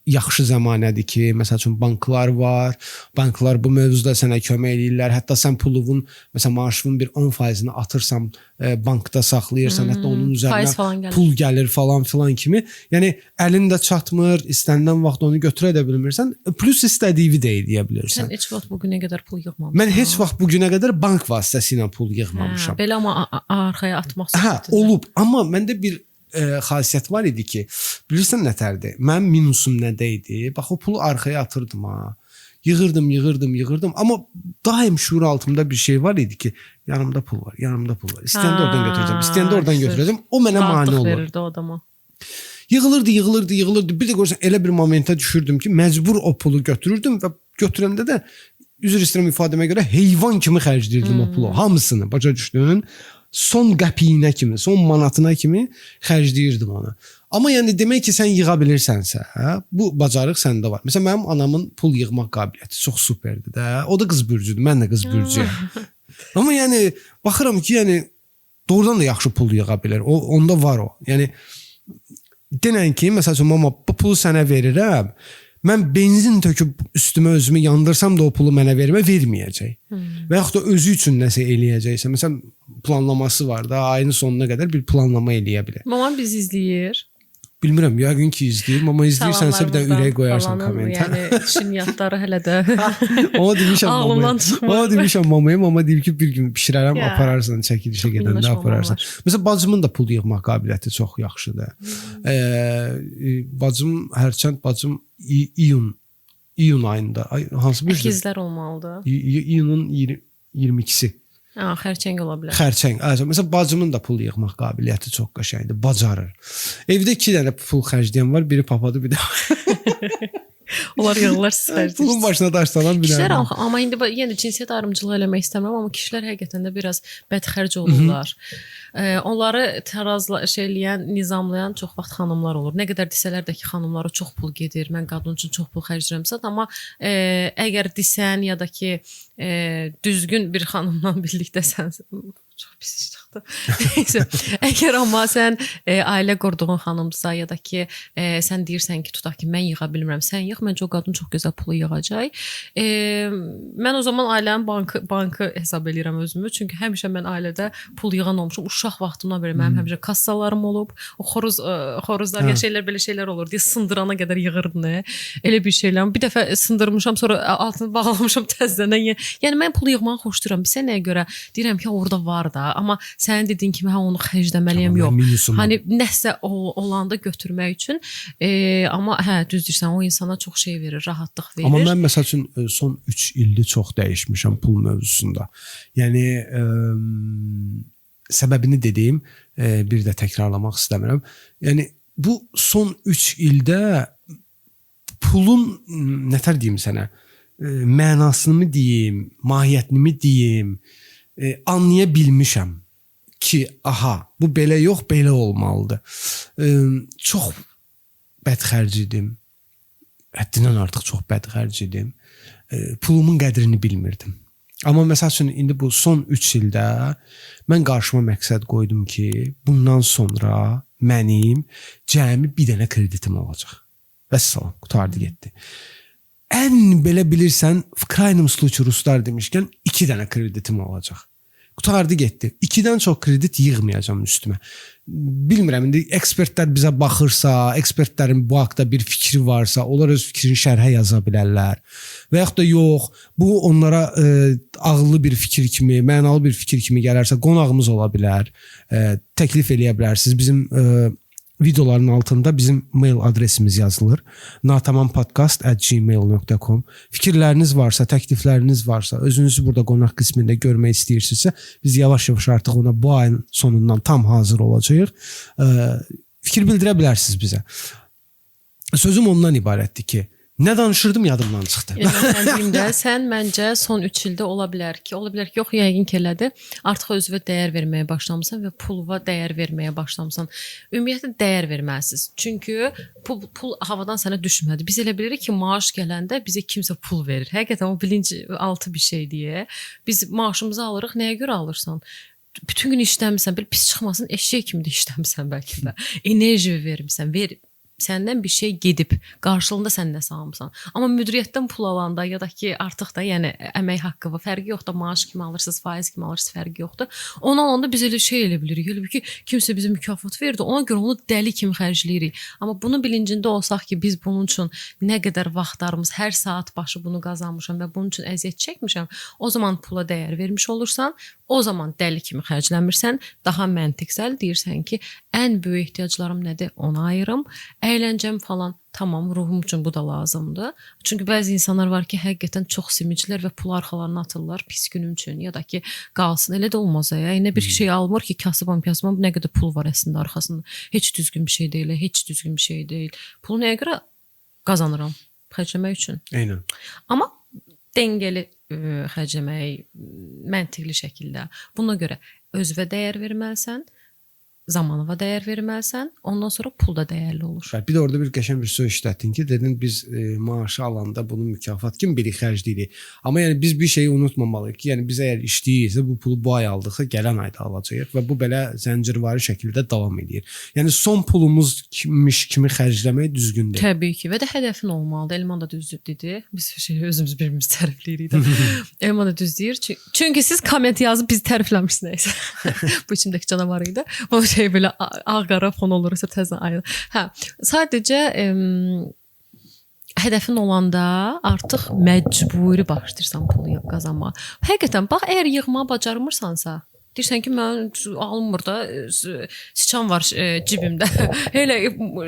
yaxşı zəmanədir ki, məsəl üçün banklar var. Banklar bu mövzuda sənə kömək eləyirlər. Hətta sən pulun, məsələn maaşının bir 10%-ni atırsan, bankda saxlayırsan, hətta onun üzərinə pul gəlir falan filan kimi. Yəni əlin də çatmır, istənilən vaxt onu götürə də bilmirsən. Plus istədiyini də eləyə bilirsən. Sən heç vaxt bu günə qədər pul yığmamışsan. Mən heç vaxt bu günə qədər bank vasitəsilə pul yığmamışam. Belə amma arxaya atmaq söhbətidir. Hə, olub. Amma məndə bir xasiyyət var idi ki, bilirsən nətərdir? Mənim minusum nədə idi? Bax, o pulu arxaya atırdım ha. Yığırdım. Amma daim şuur altımda bir şey var idi ki, yanımda pul var, yanımda pul var. İstəyəndə oradan götürəcəm, istəyəndə oradan götürəcəm. O mənə mane olur. Verirdi o adama. Yığılırdı. Bir də görürsən, elə bir momentə düşürdüm ki, məcbur o pulu götürürdüm və götürəndə də üzr istəyirəm ifadəmə görə heyvan kimi xərcləyirdim o pulu. Hamısını, başa düşdün? Son qəpiyinə kimi, son manatına kimi xərcləyirdim onu. Amma yəni demək ki, sən yığa bilirsənsə, hə, bu bacarıq səndə var. Məsələn, mənim anamın pul yığmaq qabiliyyəti çox superdir də. O da qız bürcüdür, mən də qız bürcüyəm. Amma yəni baxıram ki, yəni doğrudan da yaxşı pul yığa bilər. O onda var o. Yəni denən ki, məsəl üçün mama bu pulu sənə verirəm. Mən benzin töküb üstümə özümü yandırsam da o pulu mənə verməyəcək. Və yaxud da özü üçün nəsə eləyəcəksə, məsələn planlaması var da, ayın sonuna qədər bir planlama eləyə bilər. Mamam bizi izləyir. Bilmirəm, yəqin ki izləyir, amma izləyirsənsə bir də ürək qoyarsan kommentə. Yəni şiriniyatları hələ də Ona demişəm Ağlımdan mamaya. çıxmır. Ona demişəm mamaya, mama deyib ki, bir gün bişirərəm, Ya. apararsan, çəkilişə Çox gedəndə minnoş mamam apararsan. var. Məsələn, bacımın da pul yığmaq qabiliyyəti çox yaxşıdır. Bacım hərçənd bacım iyun ayında, ay, hansı bir Əkizlər olmalıdır. İyunun 22-si. Ha, xərçəng ola bilər. Xərçəng. Məsələn, bacımın da pul yığmaq qabiliyyəti çox qəşəngdir, bacarır. Evdə 2 dənə pul xərcləyən var, biri papadır, bir də Onlar yığırlar, siz xərcləyirsiniz. pulun başına daş salan bir Kişilər dənə. amma indi yenə cinsiyyət ayrımcılığı eləmək istəmirəm, amma kişilər həqiqətən də biraz bədxərc olurlar. Onları tərazla şey eləyən, nizamlayan çox vaxt xanımlar olur. Nə qədər desələr də ki, xanımlara çox pul gedir, mən qadın üçün çox pul xərcləyirəm zat, amma əgər desən ya da ki, düzgün bir xanımla birlikdəsən, çox pis iş çıxdı. Neysə, əgər amma sən ailə qurduğun xanımsa ya da ki, sən deyirsən ki, tutaq ki, mən yığa bilmirəm, sən yığ, məncə o qadın çox gözəl pulu yığacaq. Mən o zaman ailənin bankı hesab eləyirəm özümü. Çünki həmişə mən ailədə pul yığan olmuşum. Uşaq vaxtımdan bəri mənim həmişə kassalarım olub. O xoruzlar ya şeylər, belə şeylər olur deyə sındırana qədər yığırdın. Elə bir şeylər. Bir dəfə sındırmışam, sonra altını bağlamışam təzədən. Yəni mən pul yığmağı xoşlayıram. Bilirsən nəyə görə? Deyirəm ki, orada var da, amma sənin dediyin kimi hə onu xərcləməliyəm, yox. Hani nəsə olanda götürmək üçün, amma hə düz deyirsən, o insana çox şey verir, rahatlıq verir. Amma mən məsəl üçün son 3 ildir çox dəyişmişəm pul mövzusunda. Yəni səbəbini dediyim, bir də təkrarlamaq istəmirəm. Yəni bu son 3 ildə pulun nətər deyim sənə, mənasını mı deyim, mahiyyətini mi deyim, anlaya bilmişəm ki, aha, bu belə yox, belə olmalıdır. Çox bədxərc idim. Həddindən artıq çox bədxərc idim. Pulumun qədrini bilmirdim. Amma məsəl üçün indi bu son 3 ildə mən qarşıma məqsəd qoydum ki, bundan sonra mənim cəmi bir dənə kreditim olacaq. Vəssalam, qurtardı getdi. Ən belə bilirsən, v kraynim sluçu ruslar demişkən 2 dənə kreditim olacaq. Qurtardı getdi. 2-dən çox kredit yığmayacağam üstümə. Bilmirəm, indi ekspertlər bizə baxırsa, ekspertlərin bu haqda bir fikri varsa, onlar öz fikrini şərhə yaza bilərlər. Və yaxud da yox, bu onlara ağıllı bir fikir kimi, mənalı bir fikir kimi gələrsə, qonağımız ola bilər, təklif eləyə bilərsiniz. Bizim videoların altında bizim mail adresimiz yazılır. natamampodcast@gmail.com. Fikirləriniz varsa, təklifləriniz varsa, özünüzü burada qonaq qismində görmək istəyirsinizsə, biz yavaş-yavaş artıq ona bu ayın sonundan tam hazır olacağıq. Fikir bildirə bilərsiniz bizə. Sözüm ondan ibarətdir ki, nə danışırdım yadımdan çıxdı. Sən deyim də, sən məncə son 3 ildə ola bilər ki, yox, yəqin ki elədir. Artıq özünə dəyər verməyə başlamısan və pulva dəyər verməyə başlamısan. Ümumiyyətlə dəyər verməlisiniz. Çünki pul havadan sənə düşmədi. Biz elə bilirik ki, maaş gələndə bizə kimsə pul verir. Həqiqətən o bilinc altı bir şey deyə. Biz maaşımızı alırıq, nəyə görə alırsan? Bütün gün işləmirsən, belə pis çıxmasın, eşək kimi də işləmirsən bəlkə də. Enerji vermirsən, səndən bir şey gedib, qarşılığında sən nəsə almısan. Amma müdiriyyətdən pul alanda ya da ki, artıq da yəni əmək haqqı var, fərqi yoxdur, maaş kimi alırsınız, faiz kimi alırsınız, fərqi yoxdur. Onu alanda biz elə şey elə bilirik, elə bil ki, kimsə bizə mükafat verdi, ona görə onu dəli kimi xərcləyirik. Amma bunun bilincində olsaq ki, biz bunun üçün nə qədər vaxtlarımız, hər saat başı bunu qazanmışam və bunun üçün əziyyət çəkmişəm, o zaman pula dəyər vermiş olursan, o zaman dəli kimi xərcləmirsən, daha məntiqsəl deyirsən ki, ən böyük ehtiyaclarım nədir, onu ayırım. Əyləncəm falan, tamam, ruhum üçün bu da lazımdır. Çünki bəzi insanlar var ki, həqiqətən çox simicilər və pul arxalarına atırlar pis günüm üçün ya da ki, qalsın. Elə də olmaz ya. Nə bir şey almır ki, kasıbam, nə qədər pul var əslində arxasında. Heç düzgün bir şey deyil, heç düzgün bir şey deyil. Pulu nəyə görə qazanıram? Xərcləmək üçün. Eynən. Amma dengeli xərcləmək, məntiqli şəkildə. Buna görə özünə dəyər verməlisən, zamanına dəyər verməlisən, ondan sonra pul da dəyərli olur. Bir də orada bir qəşəng bir söz işlətdin ki, dedin biz maaşı alanda bunu mükafat kimi biri xərcləyirik. Amma yəni biz bir şeyi unutmamalıyıq ki, yəni biz əgər işləyiriksə, bu pulu bu ay aldıqsa, gələn ayda alacağıq və bu belə zəncirvari şəkildə davam edir. Yəni son pulumuz kimmiş kimi xərcləmək düzgün deyil. Təbii ki, və də hədəfin olmalıdır. Elman da düz dedi. Biz şey özümüz birbirimizi tərifləyirik də. Elman da düz deyir. Çünki siz komment yazıb bizi tərifləmişsiniz. Bu içimdəki canavar idi. Bu şey Şey belə ağ-qara fon olursa təzə ayıl. Hə, sadəcə hədəfin olanda artıq məcburi başlayırsan pulu qazanmağa. Həqiqətən bax, əgər yığmağı bacarmırsansa, deyirsən ki, mən alınmır da, siçan var cibimdə. Elə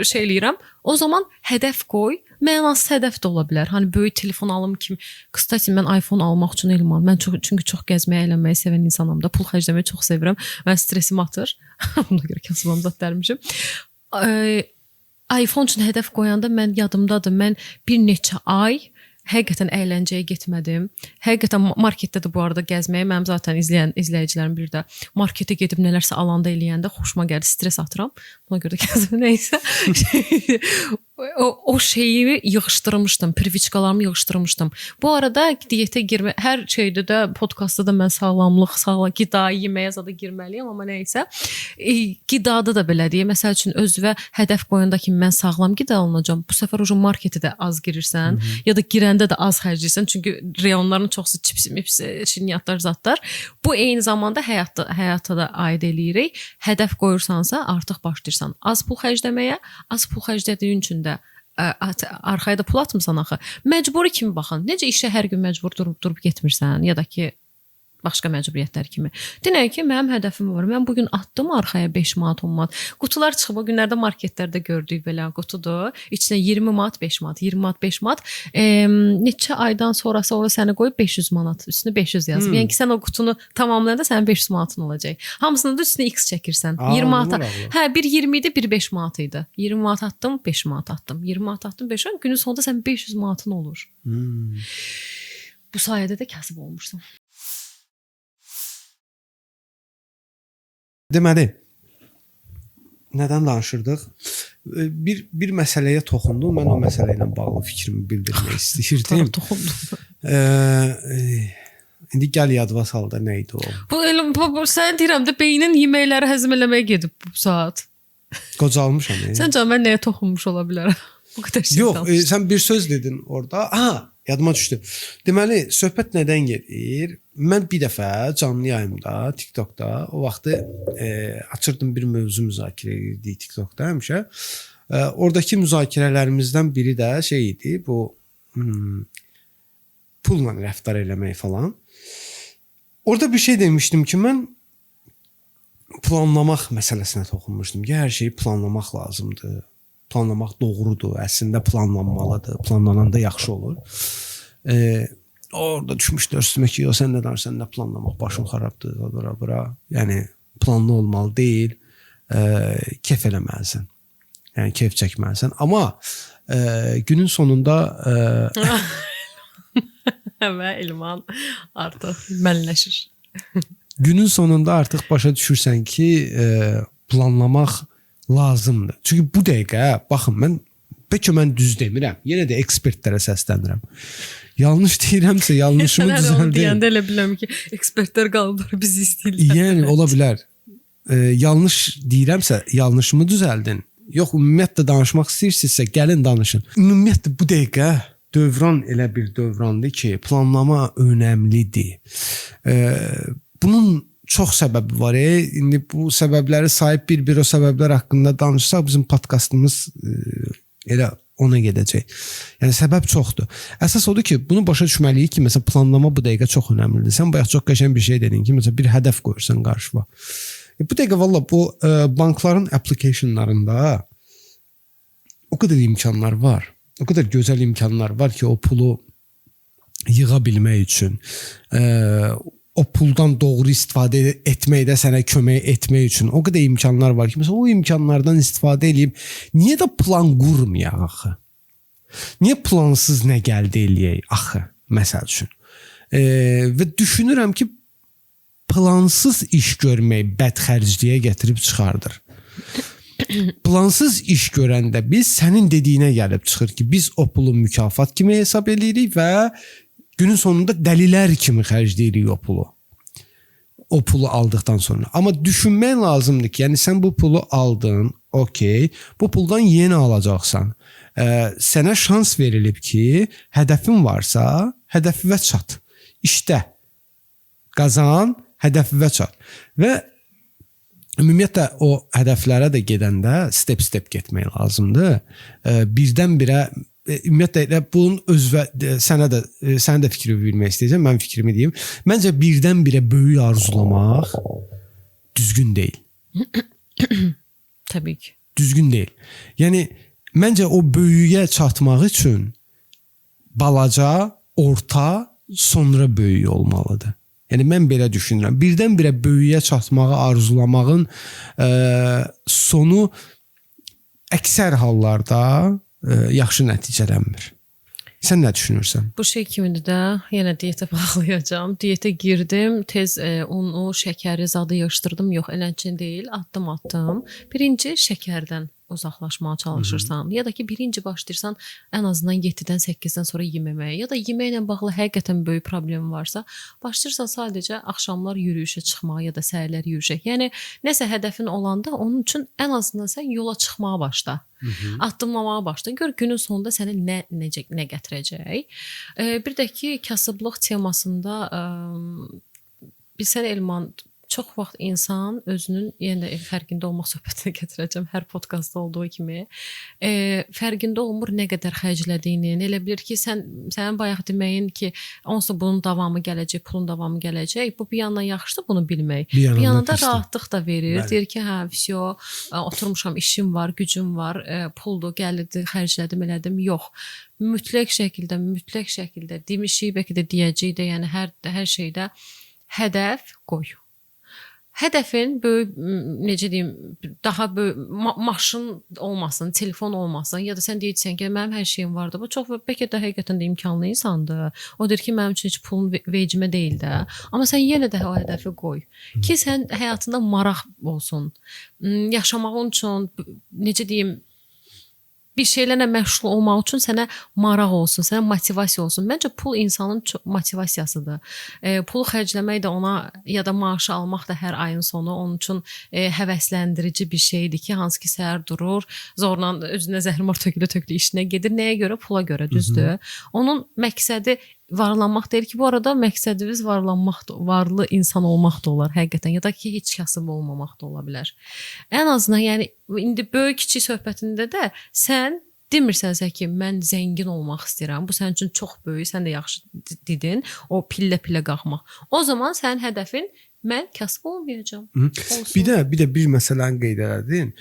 şey eləyirəm. O zaman hədəf qoy. Mənasız hədəf də ola bilər. Hani böyük telefon alım kimi. Kstati mən iPhone almaq üçün elman. Mən çox çünki çox gəzməyi, əylənməyi sevən insanam da. Pul xərcləməyi çox sevirəm. Mən stresim atır. Buna görə kasıbam zad dərmişim. iPhone üçün hədəf qoyanda mən yadımdadır. Mən bir neçə ay həqiqətən əyləncəyə getmədim. Həqiqətən marketdə də bu arada gəzməyi mənim zaten izləyən izləyicilərim bilir də. Marketə gedib nələrsə alanda eləyəndə xoşuma gəlir, stres atıram. Buna görə də gəzmə nəysə. O şeyi yığışdırmışdım, priviçkalarımı yığışdırmışdım. Bu arada diyetə girmə, hər şeydə də podkastda da mən sağlamlıq, sağlam qida, yeməyə zada girməliyəm, amma nəysə. Qidada da belə deyək. Məsəl üçün özünə hədəf qoyanda ki, mən sağlam qidalanacağam. Bu səfər ucu marketə də az girirsən, ya da girəndə də az xərcləyirsən. Çünki reyonların çoxsu çips, mips, şirniyyatlar, zadlar. Bu eyni zamanda həyata da aid eləyirik. Hədəf qoyursansa, artıq başlayırsan az pul xərcləməyə, az pul xərclədiyin üçün də arxaya da pul atmısan axı. Məcburi kimi baxın. Necə işə hər gün məcbur durub getmirsən ya da ki başqa məcburiyyətlər kimi. Denək ki, mənim hədəfim var. Mən bu gün atdım arxaya 5 manat, 10 manat. Qutular çıxıb o günlərdə marketlərdə gördük belə qutudur. İçinə 20 manat, 5 manat, 20 manat, 5 manat. Neçə aydan sonrası ora səni qoyub 500 manat, üstünə 500 yazıb. Yəni ki, sən o qutunu tamamlayanda sənin 500 manatın olacaq. Hamısını da üstünə X çəkirsən. 20 manat. Hə, bir 20 idi, bir 5 manat idi. 20 manat atdım, 5 manat atdım. 20 manat atdım, 5 manat. Günün sonunda sənin 500 manatın olur. Bu sayədə də kasıb olmuşsan. Deməli, nədən danışırdıq? Bir məsələyə toxundum. Mən o məsələ ilə bağlı fikrimi bildirmək istəyirdim. Toxundum. İndi gəl yadıma sal da nə idi o? Bu elə bu sən deyirəm də beynin yeməkləri həzm eləməyə gedib bu saat. Qocalmışam. Səncə mən nəyə toxunmuş ola bilərəm? Bu qədər şey. Yox, sən bir söz dedin orada. Aha, yadıma düşdü. Deməli, söhbət nədən gedir? Mən bir dəfə canlı yayımda, TikTokda o vaxtı açırdım bir mövzu müzakirə edirdik TikTokda həmişə. Oradakı müzakirələrimizdən biri də şey idi, bu pulla rəftar eləmək falan. Orada bir şey demişdim ki, mən planlamaq məsələsinə toxunmuşdum ki, hər şeyi planlamaq lazımdır. Planlamaq doğrudur, əslində planlanmalıdır. Planlananda yaxşı olur. Orada düşmüşdü üstümə ki, sən nə danışsan, nə planlamaq, başım xarabdır, bura, bura. Yəni, planlı olmalı deyil, kef eləməlisən. Yəni, kef çəkməlisən. Amma günün sonunda... Və Elman artıq mənləşir. Günün sonunda artıq başa düşürsən ki, planlamaq lazımdır. Çünki bu dəqiqə, baxın, mən bəlkə mən düz demirəm, yenə də ekspertlərə səslənirəm. Yanlış deyirəmsə, yanlışımı düzəldin. Sən deyəndə elə bilirəm ki, ekspertlər qalıblar, bizi istəyirlər. Yəni, ola bilər. Yanlış deyirəmsə, yanlışımı düzəldin. Yox, ümumiyyətlə danışmaq istəyirsinizsə, gəlin danışın. Ümumiyyətlə, bu dəqiqə dövran elə bir dövrandır ki, planlama önəmlidir. Bunun çox səbəbi var. İndi bu səbəbləri sahib bir-bir o səbəblər haqqında danışsaq, bizim podkastımız elə ona gedəcək. Yəni, səbəb çoxdur. Əsas odur ki, bunu başa düşməliyik ki, məsələn, planlama bu dəqiqə çox önəmlidir. Sən bayaq çox qəşəng bir şey dedin ki, məsələn, bir hədəf qoyursan qarşıva. Bu dəqiqə valla bu bankların applicationlarında o qədər imkanlar var. O qədər gözəl imkanlar var ki, o pulu yığa bilmək üçün, o puldan doğru istifadə etməkdə sənə kömək etmək üçün o qədər imkanlar var ki, məsələn, o imkanlardan istifadə eləyib, niyə də plan qurmayaq axı? Niyə plansız nə gəldi eləyək axı, məsəl üçün? Və düşünürəm ki, plansız iş görmək bədxərcliyə gətirib çıxardır. Plansız iş görəndə biz sənin dediyinə gəlib çıxır ki, biz o pulu mükafat kimi hesab eləyirik və günün sonunda dəlilər kimi xərcləyirik o pulu. O pulu aldıqdan sonra. Amma düşünmək lazımdır ki, yəni sən bu pulu aldın, okey, bu puldan yenə alacaqsan. Sənə şans verilib ki, hədəfin varsa, hədəfinə çat. İşdə, qazan, hədəfinə çat. Və Ümumiyyətlə o hədəflərə də gedəndə step-step getmək lazımdır. Birdən-birə ümumiyyətlə elə bunun öz və sənə də sənin də fikrini bilmək istəyəcəm. Mən fikrimi deyim. Məncə birdən-birə böyük arzulamaq düzgün deyil. Təbii ki. Düzgün deyil. Yəni məncə o böyüyə çatmaq üçün balaca, orta, sonra böyük olmalıdır. Yəni mən belə düşünürəm. Birdən-birə böyüyə çatmağı arzulamağın sonu əksər hallarda yaxşı nəticələnmir. Sən nə düşünürsən? Bu şey kimidir də, yenə diyetə bağlayacağam. Diyetə girdim, tez unu, şəkəri zadı yığışdırdım. Yox, eləncə deyil, addım-addım. Birinci şəkərdən uzaqlaşmağa çalışırsan, ya da ki birinci başlayırsan ən azından 7-dən 8-dən sonra yeməməyə, ya da yeməklə bağlı həqiqətən böyük problem varsa, başlayırsan sadəcə axşamlar yürüyüşə çıxmağa ya da səhərlər yürüyüşə. Yəni nəsə hədəfin olanda onun üçün ən azından sən yola çıxmağa başla. Addımlamağa başla. Gör günün sonunda sənə nə gətirəcək. Bir də ki kasıblıq temasında bilsən Elman, çox vaxt insan özünün, yenə də fərqində olmaq söhbətinə gətirəcəm hər podkastda olduğu kimi, fərqində olmur nə qədər xərclədiyini. Elə bilir ki, sənin bayaq deməyin ki, onsuz bunun davamı gələcək, pulun davamı gələcək. Bu bir yandan yaxşıdır bunu bilmək. Bir yandan da rahatlıq da verir. Bəli. Deyir ki, hə, vəsyo, oturmuşam, işim var, gücüm var, puldur, gəlirdi, xərclədim, elədim. Yox. Mütləq şəkildə demişik, bəlkə də deyəcəyik də, yəni hər şeydə hədəf qoy. Hədəfin böyük, necə deyim, daha böyük maşın olmasın, telefon olmasın, ya da sən deyirsən ki, mənim hər şeyim vardı. Bu çox bəlkə də həqiqətən də imkanlı insandır. O deyir ki, mənim üçün heç pulun vecimə deyil də. Amma sən yenə də o hədəfi qoy ki, sən həyatında maraq olsun. Yaşamağın üçün, necə deyim, bir şeylərlə məşğul olmaq üçün sənə maraq olsun, sənə motivasiya olsun. Məncə pul insanın çox motivasiyasıdır. Pulu xərcləmək də ona, ya da maaşı almaq da hər ayın sonu onun üçün həvəsləndirici bir şeydir ki, hansı ki səhər durur, zorla özünə zəhrimar tökülü-tökülü işinə gedir. Nəyə görə? Pula görə, düzdür? Onun məqsədi varlanmaq deyil ki, bu arada məqsədimiz varlanmaq, varlı insan olmaq da olar həqiqətən, ya da ki, heç kasıb olmamaq da ola bilər. Ən azından, yəni indi böyük kiçik söhbətində də sən demirsənsə ki, mən zəngin olmaq istəyirəm, bu sənin üçün çox böyük, sən də yaxşı dedin, o pillə-pillə qalxmaq. O zaman sənin hədəfin mən kasıb olmayacağam. Bir də bir məsələni qeyd elədin.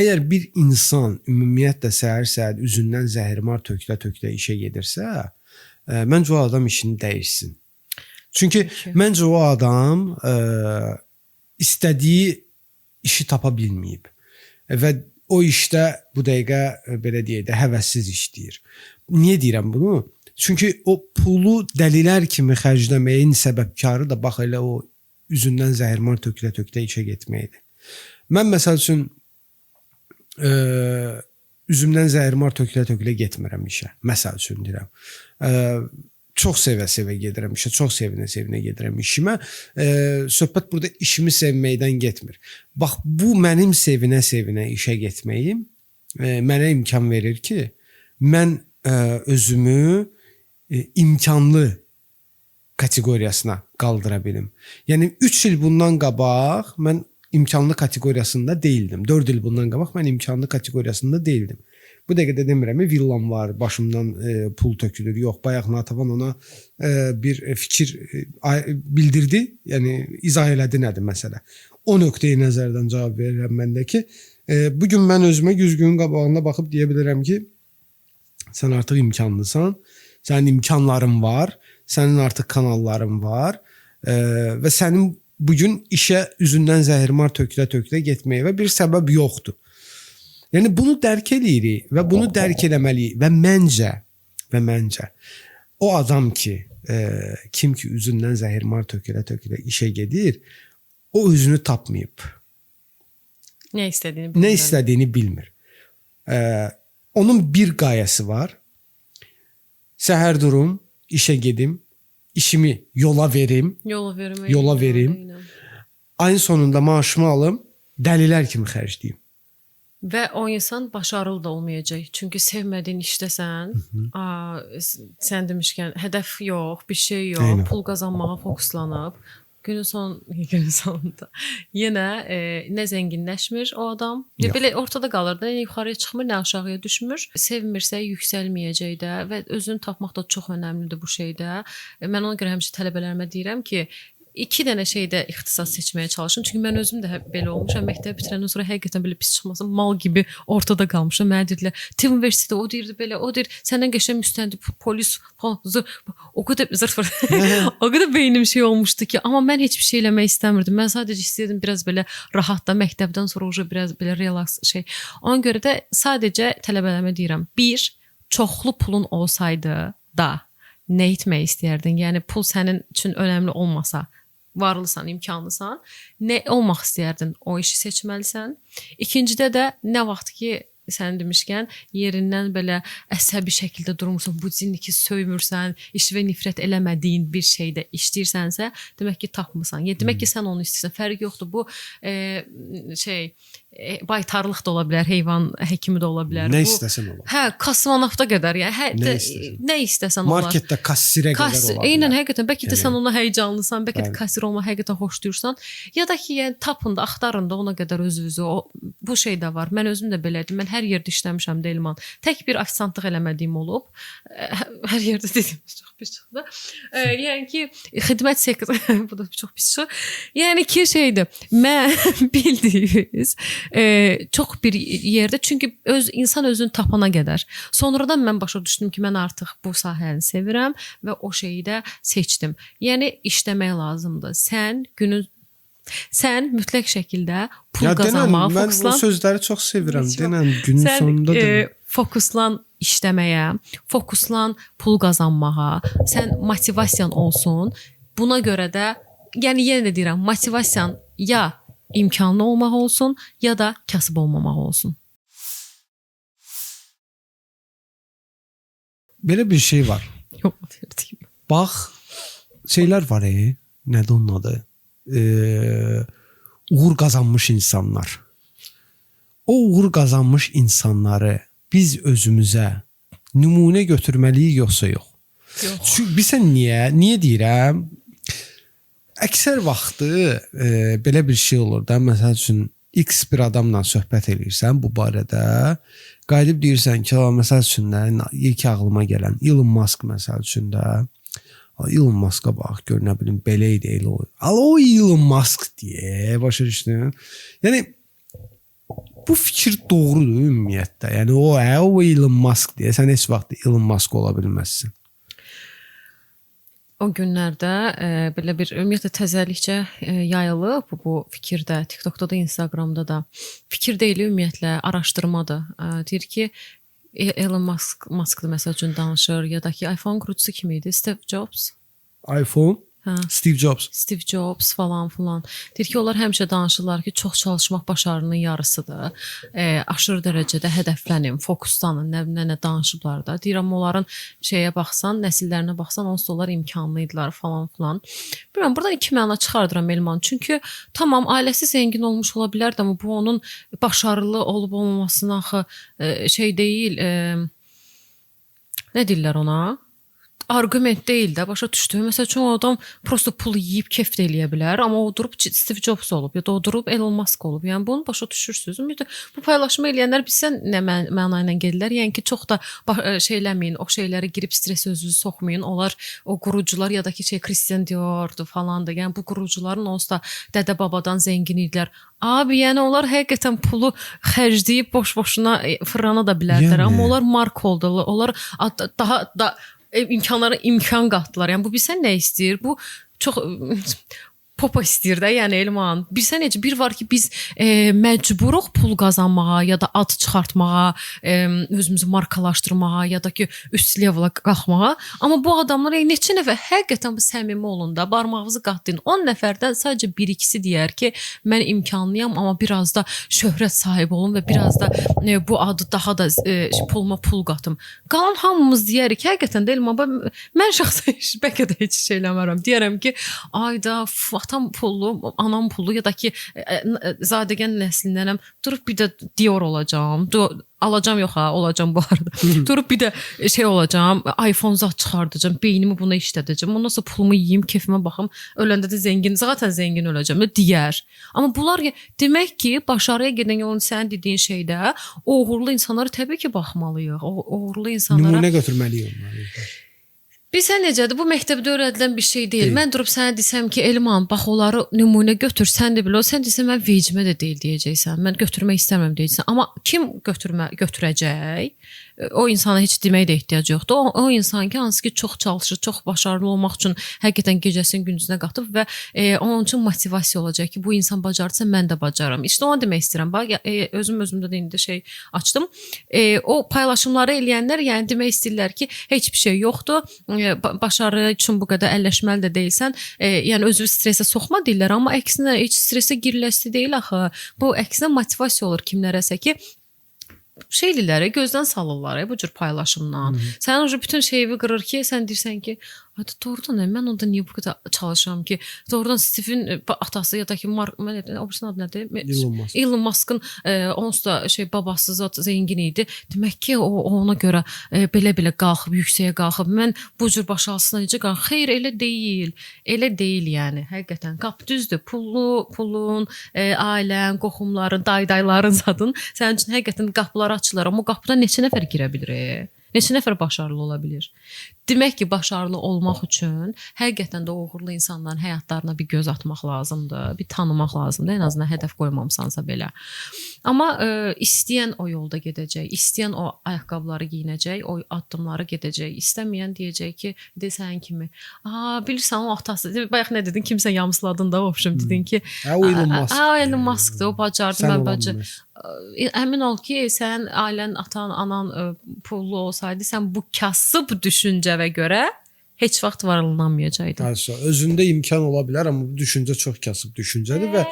Əgər bir insan ümumiyyətlə səhər-səhər üzündən zəhrimar tökülə-tökülə işə gedirsə, məncə o adam işini dəyişsin. Çünki məncə o adam istədiyi işi tapa bilməyib və o işdə bu dəqiqə belə deyək də həvəssiz işləyir. Niyə deyirəm bunu? Çünki o pulu dəlilər kimi xərcləməyin səbəbkarı da bax elə o üzündən zəhrimar tökülə-tökülə işə getməkdir. Mən məsəl üçün üzümdən zəhrimar tökülə-tökülə getmirəm işə. Məsəl üçün deyirəm. Çox sevə-sevə gedirəm işə, çox sevinə-sevinə gedirəm işimə. Söhbət burada işimi sevməkdən getmir. Bax, bu mənim sevinə-sevinə işə getməyim mənə imkan verir ki, mən özümü imkanlı kateqoriyasına qaldıra bilim. Yəni 3 il bundan qabaq mən imkanlı kateqoriyasında deyildim. 4 il bundan qabaq mən imkanlı kateqoriyasında deyildim. Bu dəqiqə də demirəm, villam var, başımdan pul tökülür. Yox, bayaq Natavan ona bir fikir bildirdi, yəni izah elədi nədir məsələ. O nöqteyi nəzərdən cavab verirəm mən də ki, bugün mən özümə güzgünün qabağında baxıb deyə bilirəm ki, sən artıq imkanlısan, sənin imkanların var, sənin artıq kanalların var və sənin bugün işə üzündən zəhrimar tökülə-tökülə getməyə və bir səbəb yoxdur. Yəni bunu dərk eləyirik və bunu dərk eləməliyik və məncə o adam ki, kim ki üzündən zəhrimar tökülə-tökülə işə gedir, o özünü tapmayıb. Nə istədiyini bilmir. Nə istədiyini bilmir. Onun bir qayəsi var. Səhər durum, işə gedim, işimi yola verim. Yola verim. Ayın sonunda maaşımı alım, dəlilər kimi xərcləyim. Və o insan başarılı da olmayacaq. Çünki sevmədiyin işdəsən, sən demişkən, hədəf yox, bir şey yox, pul qazanmağa fokuslanıb. Günün sonunda yenə nə zənginləşmir o adam. Ya belə ortada qalır da, nə yuxarıya çıxmır, nə aşağıya düşmür. Sevmirsə yüksəlməyəcək də və özünü tapmaq da çox önəmlidir bu şeydə. Mən ona görə həmişə tələbələrimə deyirəm ki, 2 dənə şeydə ixtisas seçməyə çalışın. Çünki mən özüm də belə olmuşam. Məktəbi bitirəndən sonra həqiqətən belə pis çıxmasam mal kimi ortada qalmışam. Mənə dedilər, "Tibb universiteti, o deyirdi belə, o deyir, səndən qəşəng müstəndi polis falan." O qədər zırt o qədər beynim şey olmuşdu ki, amma mən heç bir şey eləmək istəmirdim. Mən sadəcə istəyirdim biraz belə rahat da məktəbdən sonra uca biraz belə relaks şey. Ona görə də sadəcə tələbələrimə deyirəm, bir, çoxlu pulun olsaydı da nə etmək istəyərdin? Yəni pul sənin üçün önəmli olmasa, varlısan, imkanlısan, nə olmaq istəyərdin? O işi seçməlisən. İkincidə də nə vaxt ki sən demişkən yerindən belə əsəbi şəkildə durmursan, bu ciniki söymürsən, iş və nifrət eləmədiyin bir şeydə işləyirsənsə, demək ki tapmısan. Yəni demək ki sən onu istəyirsən. Fərqi yoxdur. Bu baytarlıq da ola bilər, heyvan həkimi də ola bilər. Nə istəsən olar. Hə, kosmonavta qədər, yəni nə istəsən olar. Marketdə kassirə qədər ola bilər. Eynən, həqiqətən bəlkə də sən ona həyəcanlısan, bəlkə də kassir olmağı həqiqətən xoşlayırsan. Ya da ki, yəni tapın da, axtarın da ona qədər özünüzü. Bu şey də var. Mən özüm də belə idim. Mən hər yerdə işləmişəm də Elman. Tək bir ofisiantlıq eləmədiyim olub. Hər yerdə dedim, çox pis çıxdı. Yəni ki, xidmət sektoru bu da çox pis çıxır. Yəni ki, şeydir. Mən bildiyiniz çox bir yerdə, çünki insan özünü tapana qədər. Sonradan mən başa düşdüm ki, mən artıq bu sahəni sevirəm və o şeyi də seçdim. Yəni işləmək lazımdır. Sən mütləq şəkildə pul qazanmağa fokuslan. Mən bu sözləri çox sevirəm. Denən günün sən, sonunda fokuslan işləməyə, fokuslan pul qazanmağa. Sən motivasiyan olsun. Buna görə də, yəni yenə də deyirəm, motivasiyan ya imkanlı olmaq olsun, ya da kasıb olmamaq olsun. Belə bir şey var. Yox, verdim. Bax, şeylər var, nədir onun adı? Uğur qazanmış insanlar. O uğur qazanmış insanları biz özümüzə nümunə götürməliyik yoxsa yox? Yox. Çünki bilirsən niyə? Niyə deyirəm? Əksər vaxtı belə bir şey olur da, məsəl üçün X bir adamla söhbət eləyirsən bu barədə, qayıdıb deyirsən ki, məsəl üçün də ilk ağlıma gələn Elon Musk məsəl üçün də, Elon Musk'a bax, gör nə bilim belə idi, elə o. O Elon Musk deyə başa düşdün? Yəni bu fikir doğrudur ümumiyyətlə. Yəni o Elon Musk deyə sən heç vaxt Elon Musk ola bilməzsən. O günlərdə belə bir ümumiyyətlə təzəlikcə yayılıb bu fikirdə, TikTokda da, Instagramda da. Fikir deyil, ümumiyyətlə araşdırmadır. Deyir ki, Elon Musk məsəl üçün danışır, ya da ki iPhone qurucusu kim idi? Steve Jobs. iPhone? Hə. Steve Jobs. Steve Jobs falan filan. Deyir ki, onlar həmişə danışırlar ki, çox çalışmaq başarının yarısıdır. Aşırı dərəcədə hədəflənin, fokuslanın, nə danışıblar da. Deyir, amma onların şeyə baxsan, nəsillərinə baxsan, onsuz da onlar imkanlı idilər falan filan. Bilmirəm, buradan iki məna çıxardıram Elman. Çünki tamam, ailəsi zəngin olmuş ola bilərdi, amma bu onun başarılı olub olmamasına axı şey deyil, nə deyirlər ona? Arqument deyil də, başa düşdüm. Məsəl üçün, o adam prosto pul yeyib kef də eləyə bilər, amma o durub Steve Jobs olub, ya da o durub Elon Musk olub. Yəni bunu başa düşürsünüz. Ümumiyyətlə bu paylaşımı eləyənlər bilsən nə məna ilə gedirlər. Yəni ki, çox da şey eləməyin, o şeylərə girib stres özünüzü soxmayın. Onlar o qurucular ya da ki, Christian Dior'du falandı. Yəni bu qurucuların onsuz da dədə babadan zəngin idilər. Abi, yəni onlar həqiqətən pulu xərcləyib boş-boşuna fırlana da bilərdilər. Yəni. Amma onlar mark oldular. Onlar daha da imkanlara imkan qatdılar. Yəni bu bilsən nə istəyir? Bu çox popa istəyir də, yəni Elman. Bilsən necə bir var ki, biz məcburuq pul qazanmağa ya da ad çıxartmağa, özümüzü markalaşdırmağa ya da ki üst levela qalxmağa. Amma bu adamlar neçə nəfər həqiqətən bu səmimi olun da, barmağınızı qatlayın. 10 nəfərdən sadəcə bir-ikisi deyər ki, mən imkanlıyam, amma biraz da şöhrət sahibi olum və biraz da bu adı daha da puluma pul qatım. Qalan hamımız deyərik həqiqətən də Elman, mən şəxsən bəlkə də heç şey eləmərəm. Deyərəm ki, ayda Atam pullu, anam pullu ya da ki zadəgan nəslindənəm. Durub bir də Dior olacağam. Alacam yox ha, olacam bu arada. Durub bir də şey olacağam, iPhone zat çıxardacağam, beynimi buna işlədəcəm. Ondan sonra pulumu yeyim, kefimə baxım. Öləndə də zəngin, zaten zəngin öləcəm də deyər. Amma bunlar demək ki, başarıya gedən yolun sənin dediyin şeydə o uğurlu insanlara təbii ki baxmalıyıq. O uğurlu insanlara Nümunə götürməliyik onları. Bilirsən necədir? Bu məktəbdə öyrədilən bir şey deyil. Mən durub sənə desəm ki, Elman, bax onları nümunə götür, sən də bil. O sən desən mən vecimə də deyil deyəcəksən. Mən götürmək istəmirəm deyəcəksən. Amma kim götürəcək? O insana heç deməyə də ehtiyac yoxdur. O insan ki, hansı ki çox çalışır, çox başarılı olmaq üçün həqiqətən gecəsini gündüzünə qatıb və onun üçün motivasiya olacaq ki, bu insan bacardısa mən də bacaram. İşte onu demək istəyirəm. Bax, özüm özümdə də indi şey açdım. O paylaşımları eləyənlər, yəni demək istəyirlər ki, heç bir şey yoxdur. Başarı üçün bu qədər əlləşməli də deyilsən. Yəni özünü stresə soxma deyirlər, amma əksinə heç stresə giriləsi deyil axı. Bu əksinə motivasiya olur kimlərəsə ki, şey eləyirlər, gözdən salırlar bu cür paylaşımdan. Sənin o bütün şeyi qırır ki, sən deyirsən ki, hadi doğrudan mən onda niyə bu qədər çalışıram ki, doğrudan Steven atası ya da ki Mark, mən o birisinin adı nədir? Elon Musk. Elon Musk'ın onsuz da şey babası zat zəngin idi. Demək ki, o ona görə belə-belə qalxıb, yüksəyə qalxıb. Mən bu cür başarısına necə qalxım? Xeyr, elə deyil. Elə deyil yəni. Həqiqətən qap düzdür. Pulun, ailən, qohumların, daydayların zadın sənin üçün həqiqətən qapılar açılır. Amma o qapıdan neçə nəfər girə bilir? Neçə nəfər başarılı ola bilir? Demək ki, başarılı olmaq üçün həqiqətən də uğurlu insanların həyatlarına bir göz atmaq lazımdır, bir tanımaq lazımdır. Ən azından hədəf qoymamısansa belə. Amma istəyən o yolda gedəcək, istəyən o ayaqqabıları geyinəcək, o addımları gedəcək, istəməyən deyəcək ki, de sənin kimi. Bilirsən o atası, bayaq nə dedin? Kimsə yamsıladın da, vəbşim dedin ki, o Elon Musk. Elon Musk'dır, o bacardı, mən bacardım. Əmin ol ki, sənin ailən, atan, anan pullu olsaydı, sən bu kasıb düşüncəvə görə heç vaxt varlanmayacaqdın. Həsə, özündə imkan ola bilər, amma bu düşüncə çox kasıb düşüncədir və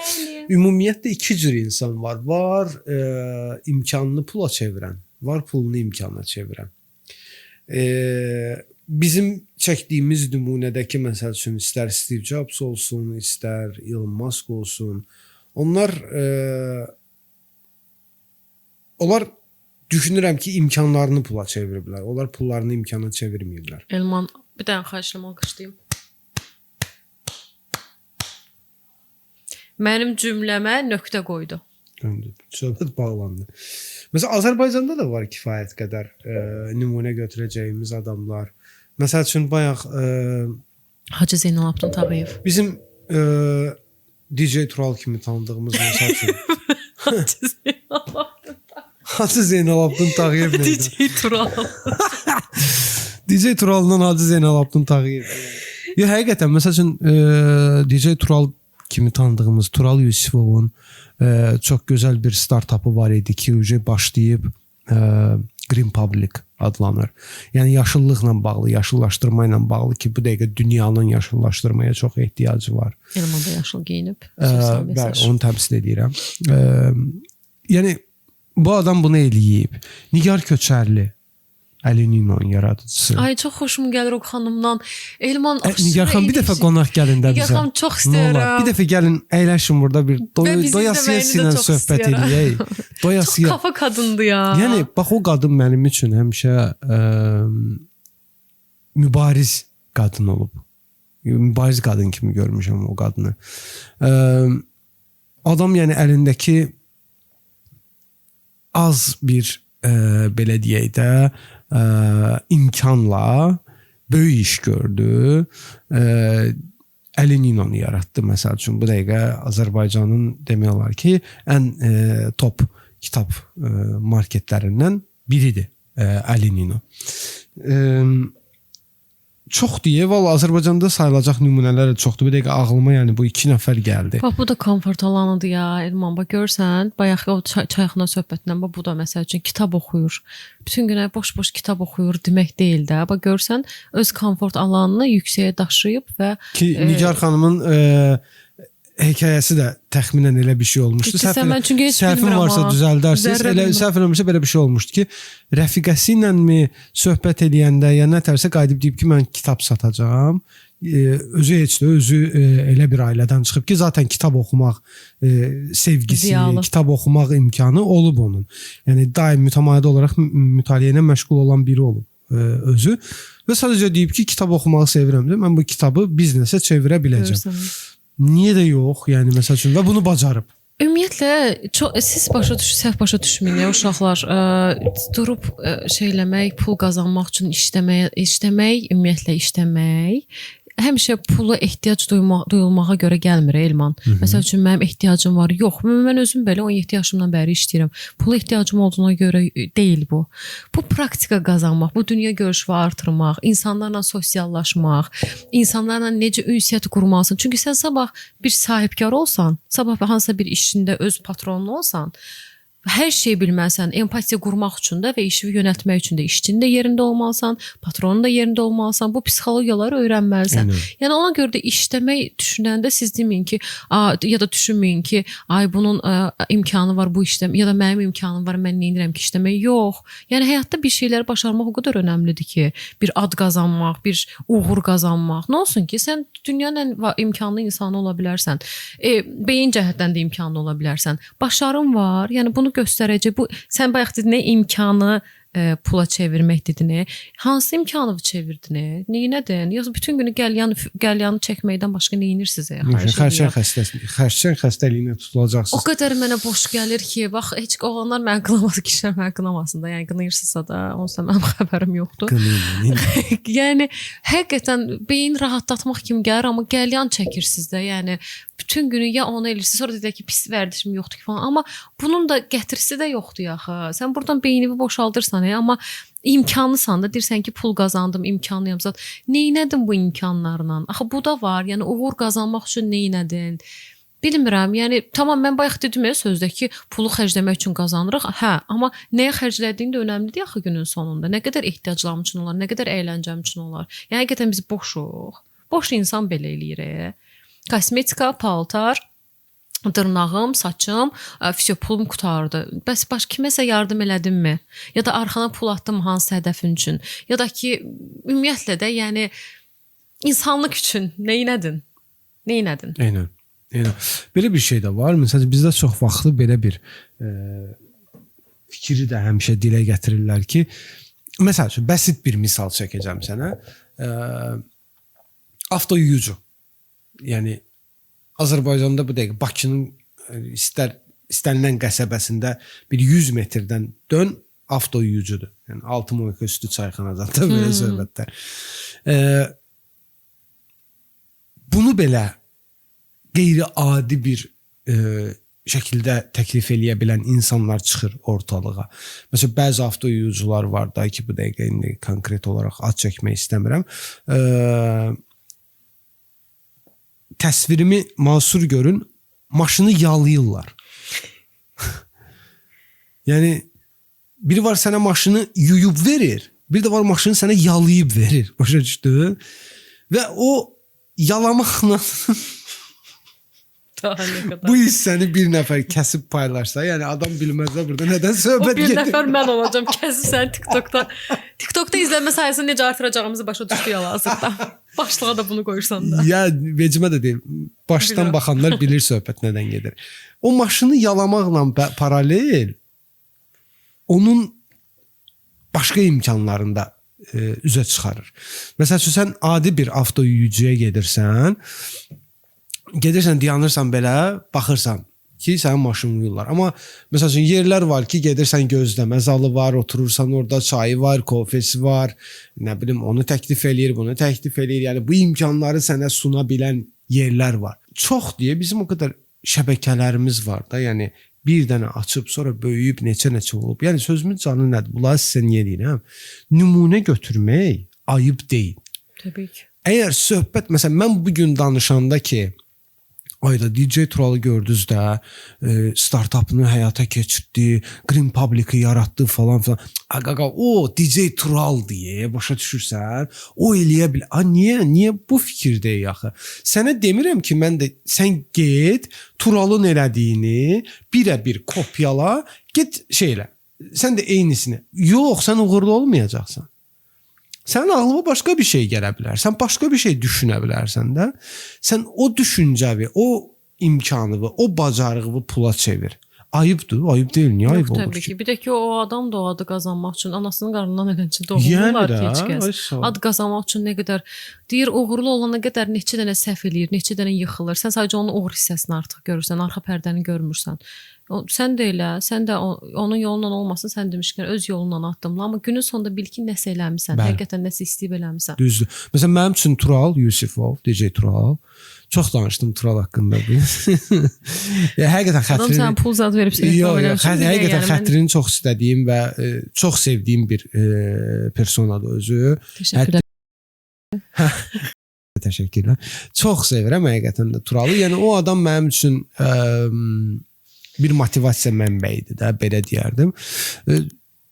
ümumiyyətlə iki cür insan var. Var imkanını pula çevirən, var pulunu imkana çevirən. Bizim çəkdiyimiz nümunədəki məsəl üçün istər Steve Jobs olsun, istər Elon Musk olsun, onlar onlar düşünürəm ki, imkanlarını pula çeviriblər. Onlar pullarını imkana çevirməyiblər. Elman, bir dənə xahiş edirəm, alqışlayım. Mənim cümləmə nöqtə qoydu. Söhbət bağlandı. Məsələn, Azərbaycanda da var kifayət qədər nümunə götürəcəyimiz adamlar. Məsəl üçün, bayaq Hacı Zeynalabdin Tağıyev. Bizim DJ Tural kimi tanıdığımız məsəl üçün. Hacı Zeynalabdin. Hacı Zeynalabdin Tağıyev neydi? DJ Tural. DJ Turaldan Hacı Zeynalabdin Tağıyev. Ya həqiqətən məsəl üçün DJ Tural kimi tanıdığımız Tural Yusifovun çox gözəl bir startapı var idi ki, başlayıb Green Public adlanır. Yəni yaşıllıqla bağlı, yaşıllaşdırma ilə bağlı ki, bu dəqiqə dünyanın yaşıllaşdırmaya çox ehtiyacı var. Elman da yaşıl geyinib. Bəli, onu təmsil edirəm. Yəni bu adam bunu eləyib. Nigar Köçərli, Əli Ninonun yaradıcısı. Ay, çox xoşum gəlir o xanımdan. Elman, Nigar xanım, bir dəfə qonaq gəlin də bizə. Nigar xanım, çox istəyirəm. Bir dəfə gəlin, əyləşin burada bir doyasıya ilə söhbət eləyək. Doyasıya. Çox kafa qadındır ya. Yəni, bax o qadın mənim üçün həmişə mübariz qadın olub. Mübariz qadın kimi görmüşəm o qadını. Adam yəni əlindəki az bir belə deyək də imkanla böyük iş gördü. Əli Ninonu yaratdı məsəl üçün. Bu dəqiqə Azərbaycanın demək olar ki, ən top kitab marketlərindən biridir Əli Nino. Çox deyə, valla Azərbaycanda sayılacaq nümunələr də çoxdur. Bir dəqiqə ağlıma yəni bu iki nəfər gəldi. Bax bu da komfort alanıdır ya Elman. Bax görsən, bayaq o çayxana söhbətindən bax bu da məsəl üçün kitab oxuyur. Bütün günə boş-boş kitab oxuyur demək deyil də. Bax görsən, öz komfort alanını yüksəyə daşıyıb və ki Nigar xanımın hekayəsi də təxminən elə bir şey olmuşdu. Səhvim varsa düzəldərsiniz. Elə səhv eləmirsə belə bir şey olmuşdu ki, rəfiqəsi ilənmi söhbət eləyəndə ya nə tərsə qayıdıb deyib ki, mən kitab satacağam. Özü heç də özü elə bir ailədən çıxıb ki, zaten kitab oxumaq sevgisi, Ziyalı. Kitab oxumaq imkanı olub onun. Yəni daim mütəmadi olaraq mütaliə ilə məşğul olan biri olub özü və sadəcə deyib ki, kitab oxumağı sevirəm də, mən bu kitabı biznesə çevirə biləcəm. Görürsən. Niyə də yox? Yəni məsəl üçün və bunu bacarıb. Ümumiyyətlə çox siz başa düş səhv başa düşməyin uşaqlar. Durub şey eləmək, pul qazanmaq üçün işləmək, ümumiyyətlə işləmək həmişə pula ehtiyac duyulmağa görə gəlmir Elman. Məsəl üçün mənim ehtiyacım var. Yox, mən özüm belə 17 yaşımdan bəri işləyirəm. Pula ehtiyacım olduğuna görə deyil bu. Bu praktika qazanmaq, bu dünya görüşünü artırmaq, insanlarla sosiallaşmaq, insanlarla necə ünsiyyət qurmalısan. Çünki sən sabah bir sahibkar olsan, sabah hansısa bir işində öz patronun olsan, hər şeyi bilməlisən, empatiya qurmaq üçün də və işi yönəltmək üçün də işçinin də yerində olmalısan, patronun da yerində olmalısan. Bu psixologiyaları öyrənməlisən. Eynən. Yəni ona görə də işləmək düşünəndə siz deməyin ki, ya da düşünməyin ki, ay bunun imkanı var bu işdə ya da mənim imkanım var, mən nə edirəm ki işləmək. Yox. Yəni həyatda bir şeyləri başarmaq o qədər önəmlidir ki, bir ad qazanmaq, bir uğur qazanmaq. Nə olsun ki, sən dünyanın ən imkanlı insanı ola bilərsən. Beyin cəhətdən də imkanlı ola bilərsən. Başarın var. Yəni bunu göstərəcək. Bu sən bayaq dedin, imkanı pula çevirmək dedin. Hansı imkanı çevirdin? Neynədin? Yoxsa bütün günü qəlyanı çəkməkdən başqa nə edirsiniz? Xərçəng xəstəliyinə tutulacaqsınız. O qədər mənə boş gəlir ki, bax heç oğlanlar məni qınamasın, kişilər məni qınamasın da. Yəni qınayırsınızsa da, onsuz da mənim xəbərim yoxdur. Qınayın. Yəni həqiqətən beyin rahatlatmaq kimi gəlir, amma qəlyan çəkirsiniz də. Yəni bütün günü ya onu eləyirsiniz, sonra deyir ki, pis vərdişim yoxdur ki falan. Amma bunun da gətirisi də yoxdur axı. Sən buradan beynini boşaldırsan, amma imkanlısan da, deyirsən ki, pul qazandım, imkanlıyam zat. Neynədin bu imkanlarla? Axı bu da var. Yəni uğur qazanmaq üçün neynədin? Bilmirəm. Yəni tamam mən bayaq dedim ya sözdə ki, pulu xərcləmək üçün qazanırıq. Hə, amma nəyə xərclədiyin də önəmlidir axı günün sonunda. Nə qədər ehtiyaclarım üçün olar, nə qədər əyləncəm üçün olar. Yəni həqiqətən biz boşuq. Boş insan belə eləyir. Kosmetika, paltar, dırnağım, saçım, vəsə pulum qurtardı. Bəs baş kiməsə yardım elədimmi? Ya da arxana pul atdım hansı hədəfin üçün? Ya da ki, ümumiyyətlə də, yəni insanlıq üçün neynədin? Neynədin? Eynən. Eynən. Belə bir şey də var. Məsələn, bizdə çox vaxtı belə bir fikri də həmişə dilə gətirirlər ki, məsəl üçün bəsit bir misal çəkəcəm sənə. Avto yuyucu. Yəni Azərbaycanda bu dəqiqə Bakının istənilən qəsəbəsində bir 100 metrdən dön avto yuyucudur. Yəni 6 moyka üstü çayxanadan da belə söhbətlər. Bunu belə qeyri-adi bir şəkildə təklif eləyə bilən insanlar çıxır ortalığa. Məsələn, bəzi avto yuyucular var da ki, bu dəqiqə indi konkret olaraq ad çəkmək istəmirəm. Təsvirimi masur görün, maşını yalayırlar. Yəni biri var sənə maşını yuyub verir, bir də var maşını sənə yalayıb verir. Başa düşdün? Və o yalamaqla bu hissəni bir nəfər kəsib paylaşsa, yəni adam bilməzlər burada nədən söhbət gedir. O bir nəfər mən olacağam, kəsib səni TikTokda. TikTokda izlənmə sayısını necə artıracağımızı başa düşdük hal-hazırda. Başlığa da bunu qoyursan da. Ya vecimə də deyil. Başdan baxanlar bilir söhbət nədən gedir. O maşını yalamaqla paralel onun başqa imkanlarını da üzə çıxarır. Məsəl üçün sən adi bir avto yuyucuya gedirsən, dayanırsan belə, baxırsan ki, sənin maşını yuyurlar. Amma məsəl üçün yerlər var ki, gedirsən gözləmə zalı var, oturursan orada çayı var, kofesi var, nə bilim onu təklif eləyir, bunu təklif eləyir. Yəni bu imkanları sənə suna bilən yerlər var. Çox deyə bizim o qədər şəbəkələrimiz var da, yəni bir dənə açıb sonra böyüyüb neçə-neçə olub. Yəni sözümün canı nədir? Bunları sizə niyə deyirəm? Nümunə götürmək ayıb deyil. Təbii ki. Əgər söhbət, məsələn, mən bu gün danışanda ki, ayda DJ Turalı gördünüz də, startapını həyata keçirtdi, Green Public-i yaratdı falan filan. Qaqa, o DJ Tural deyə başa düşürsən, o eləyə bilər. A niyə? Niyə bu fikirdəyik axı? Sənə demirəm ki, mən də sən get Turalın elədiyini birə-bir kopyala, get şey elə. Sən də eynisini. Yox, sən uğurlu olmayacaqsan. Sənin ağlına başqa bir şey gələ bilər. Sən başqa bir şey düşünə bilərsən də. Sən o düşüncəvi, o imkanı, o bacarığı pula çevir. Ayıbdır, ayıb deyil. Niyə ayıb olur təbii ki? ki. Bir də ki o adam da o adı qazanmaq üçün anasının qarnından eləncə doğulurlar ki, heç kəs. Ad qazanmaq üçün nə qədər deyir, uğurlu olana qədər neçə dənə səhv eləyir, neçə dənə yıxılır. Sən sadəcə onun uğur hissəsini artıq görürsən, arxa pərdəni görmürsən. Sən də elə, sən də onun yolundan olmasın, sən demişkən öz yolundan addımla, amma günün sonunda bil ki, nəsə eləmisən, Bəli. həqiqətən nəsə istəyib eləmisən. Düzdür. Məsələn mənim üçün Tural Yusifov, DJ Tural. Çox danışdım Tural haqqında bu. Ya həqiqətən Adam xətrini sənə pul zad verib səni Yox, yox, həqiqətən yəni xətrini çox istədiyim və çox sevdiyim bir personadır özü. Təşəkkürlər. Təşəkkürlər. Çox sevirəm həqiqətən də Turalı. Yəni o adam mənim üçün bir motivasiya mənbəyidir də, belə deyərdim.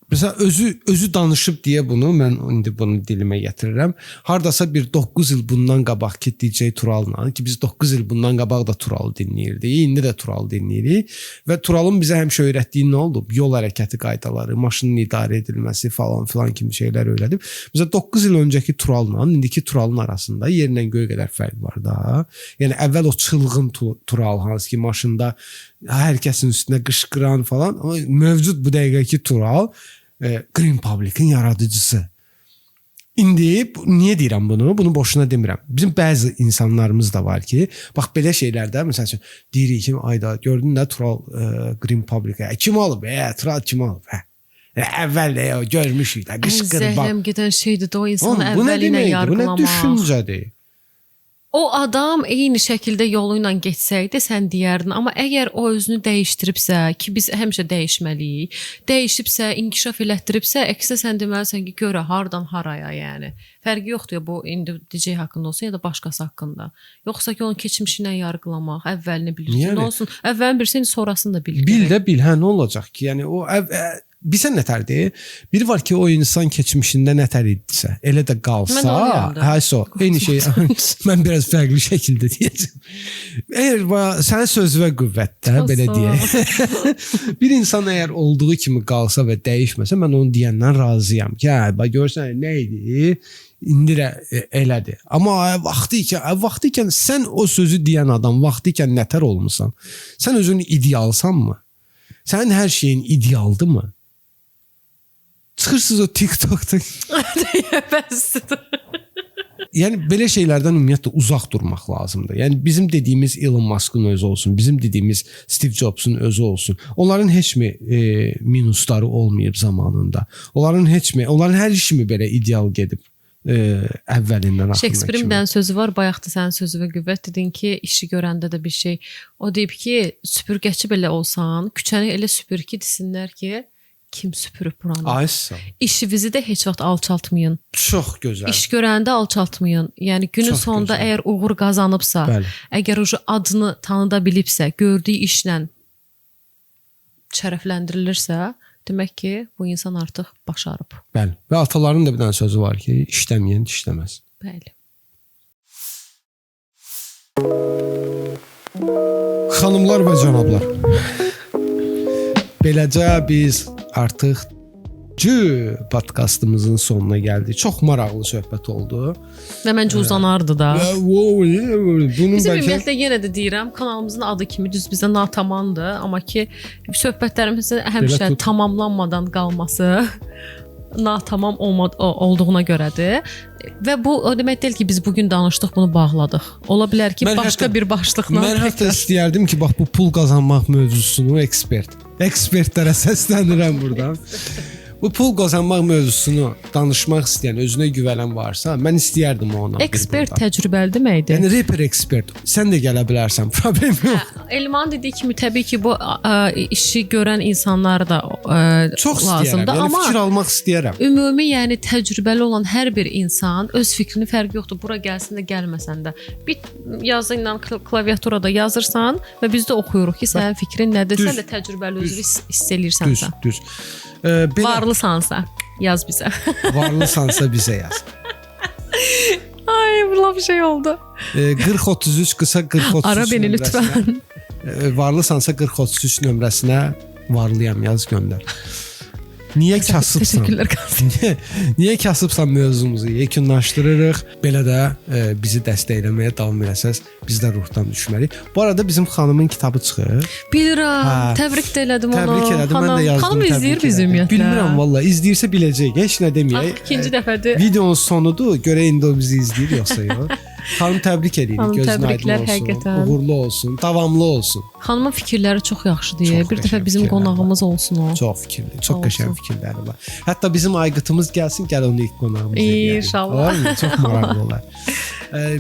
Məsələn özü danışıb deyə bunu mən indi bunu dilimə gətirirəm. Hardasa bir 9 il bundan qabaq ki DJ Turalla, ki biz 9 il bundan qabaq da Turalı dinləyirdik, indi də Turalı dinləyirik və Turalın bizə həmişə öyrətdiyi nə oldu? Yol hərəkəti qaydaları, maşının idarə edilməsi falan filan kimi şeylər öyrədib. Məsələn 9 il öncəki Turalla indiki Turalın arasında yerlə göy qədər fərq var da. Yəni əvvəl o çılğın Tural hansı ki maşında hər kəsin üstünə qışqıran falan, amma mövcud bu dəqiqəki Tural Green Public-in yaradıcısı. İndi niyə deyirəm bunu? Bunu boşuna demirəm. Bizim bəzi insanlarımız da var ki, bax belə şeylərdə məsəl üçün deyirik ki, ayda gördün də Tural Green Public-ə kim alıb? Tural kim alıb? Hə. Əvvəl də görmüşük də qışqır bax. Zəhləm gedən şeydir də o insanı bu nə əvvəli ilə deməkdir? Bu nə yargılamaq. düşüncədir? O adam eyni şəkildə yolu ilə getsəydi sən deyərdin, amma əgər o özünü dəyişdiribsə, ki biz həmişə dəyişməliyik, dəyişibsə, inkişaf elətdiribsə, əksinə sən deməlisən ki, görə hardan haraya, yəni. Fərqi yoxdur ya bu indi DJ haqqında olsun ya da başqası haqqında. Yoxsa ki onun keçmişi ilə yargılamaq, əvvəlini bilirsən, Yəni, nə olsun? Əvvəlini bilirsən, sonrasını da bil. Bil də bil, hə nə olacaq ki? Yəni o bilsən nətərdir? Bir var ki, o insan keçmişində nətər idisə, elə də qalsa, hə, so, eyni şey. Mən biraz fərqli şəkildə deyəcəm. Əgər sənin sözünə qüvvət də, belə deyək. Bir insan əgər olduğu kimi qalsa və dəyişməsə, mən onu deyəndən razıyam ki, hə, bax görsən nə idi? İndi də elədir. Amma vaxtı ikən sən o sözü deyən adam vaxtı ikən nətər olmusan? Sən özün idealsanmı? Sənin hər şeyin idealdırmı? Çıxırsınız o TikTok'da. Bəsdir. Yəni belə şeylərdən ümumiyyətlə uzaq durmaq lazımdır. Yəni bizim dediyimiz Elon Musk'ın özü olsun, bizim dediyimiz Steve Jobs'un özü olsun. Onların heç mi minusları olmayıb zamanında? Onların heç mi, onların hər işi mi belə ideal gedib əvvəlindən axırına kimi? Şekspirin bir dənə sözü var. Bayaq da sənin sözünə qüvvət dedin ki, işi görəndə də bir şey. O deyib ki, süpürgəçi belə olsan, küçəni elə süpür ki, desinlər ki, kim süpürüb buranı? Ay sağ ol. İşinizi də heç vaxt alçaltmayın. Çox gözəl. İş görəndə alçaltmayın. Yəni günün Çox sonunda gözəl. əgər uğur qazanıbsa, Bəli. əgər o adını tanıda bilibsə, gördüyü işlə şərəfləndirilirsə, demək ki, bu insan artıq başarıb. Bəli. Və ataların da bir dənə sözü var ki, işləməyən dişləməz. Bəli. Xanımlar və cənablar. Beləcə biz artıq Cü podkastımızın sonuna gəldik. Çox maraqlı söhbət oldu. Və məncə uzanardı da. Bunun Bizim bəlkə ümumiyyətlə yenə də deyirəm, kanalımızın adı kimi düz bizə natamandır, amma ki söhbətlərimizin həmişə tamamlanmadan qalması natamam olduğuna görədir. Və bu o demək deyil ki, biz bu gün danışdıq, bunu bağladıq. Ola bilər ki, Mən başqa hətta- bir başlıqla. Mən hətta istəyərdim ki, bax bu pul qazanmaq mövzusunu ekspertlərə səslənirəm buradan. Bu pul qazanmaq mövzusunu danışmaq istəyən, özünə güvənən varsa, mən istəyərdim ona. Ekspert təcrübəli deməkdir. Yəni rapper ekspert. Sən də gələ bilərsən, problem yox. Elman dediyi kimi təbii ki, bu işi görən insanlar da Çox istəyərəm. lazımdır, Yəni amma fikir almaq istəyərəm. ümumi, yəni təcrübəli olan hər bir insan öz fikrini fərqi yoxdur. Bura gəlsin də, gəlməsən də. Bir yazı ilə klaviaturada yazırsan və biz də oxuyuruq ki, sənin fikrin nədir? Düz. Sən də təcrübəli Düz. özünü hiss eləyirsənsə. Düz, düz. Belə Varlısansa yaz bizə. varlısansa bizə yaz. Ay, bu lap şey oldu. 4033 qısa 4033. Ara beni lütfen. Varlısansa 4033 nömrəsinə varlıyam yaz göndər. Niyə kasıbsan? Təşəkkürlər kasıb. Niyə kasıbsan mövzumuzu yekunlaşdırırıq. Belə də bizi dəstəkləməyə davam eləsəz, biz də ruhdan düşmərik. Bu arada bizim xanımın kitabı çıxır. Bilirəm. Hə. Təbrik də elədim onu. Təbrik elədim. Mən də yazdım. Xanım izləyir təbrik bizi elədim. ümumiyyətlə. Bilmirəm vallah. İzləyirsə biləcək. Heç nə deməyək. Artıq ikinci dəfədir. Videonun sonudur. Görək indi o bizi izləyir yoxsa yox. Xanım təbrik edirik. Xanım, Gözün aydın təbriklər, olsun. həqiqətən. Uğurlu olsun, davamlı olsun. Xanımın fikirləri çox yaxşıdır. Çox Bir dəfə qəşəng bizim fikirləri qonağımız olsun o. Çox fikirli, çox Olsun. qəşəng fikirləri var. Hətta bizim aygıtımız gəlsin, gəl onu ilk qonağımız eləyərik. İnşallah. Olarmı? Çox maraqlı olar.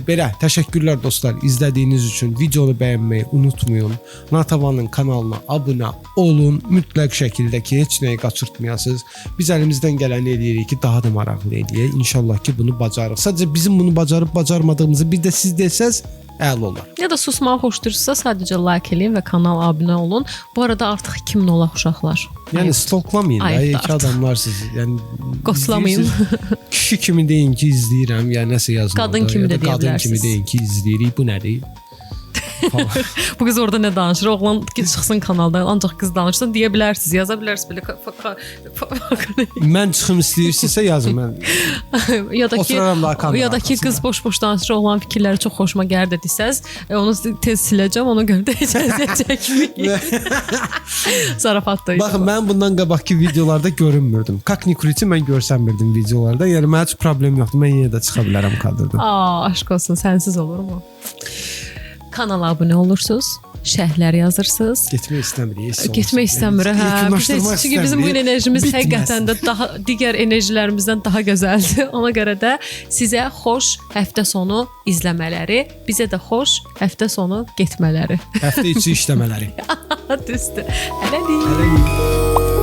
Belə, təşəkkürlər dostlar izlədiyiniz üçün. Videonu bəyənməyi unutmayın. Natavanın kanalına abunə olun. Mütləq şəkildə ki, heç nəyi qaçırtmayasınız. Biz əlimizdən gələni eləyirik ki, daha da maraqlı eləyək. İnşallah ki, bunu bacarırıq. Sadəcə bizim bunu bacarıb bacarmadığımızı bir də siz desəz, əla olar. Ya da susmağı xoşlayırsınızsa sadəcə like eləyin və kanala abunə olun. Bu arada artıq 2000 olaq uşaqlar. Yəni stalklamayın da, Ayıbdır iki artıq. adamlarsınız. Yəni Qotlamayın. izləyirsiniz. Kişi kimi deyin ki, izləyirəm, ya nəsə yazın. Qadın orada, kimi ya də da deyə qadın kimi bilərsiniz. deyin ki, izləyirik. Bu nədir? Falan. Bu qız orada nə danışır? Oğlan ki çıxsın kanaldan, ancaq qız danışsın deyə bilərsiniz, yaza bilərsiniz belə. Mən çıxım istəyirsinizsə yazın mən. Ya da ki Oturaram da kamera ya da ki arxasında. qız boş-boş danışır, oğlan fikirləri çox xoşuma gəlir dedisəz, onu tez siləcəm, ona görə də heç əziyyət çəkməyin. Zarafat da. Baxın mən bundan qabaqki videolarda görünmürdüm. Kakni Kriti mən görsənmirdim videolarda. Yəni mənim heç problem yoxdur. Mən yenə də çıxa bilərəm kadrdan. Aa, aşk olsun, sənsiz olurmu? Kanala abunə olursunuz, şərhlər yazırsınız. Getmək istəmirik. heç olsun. Getmək istəmir, hə. Yekunlaşdırmaq Biz- Çünki bizim bu gün istəmirik. enerjimiz Bitməsin. həqiqətən də daha digər enerjilərimizdən daha gözəldir. Ona görə də sizə xoş həftə sonu izləmələri, bizə də xoş həftə sonu getmələri. Həftə içi işləmələri. Düzdür. Hələlik. Hələlik.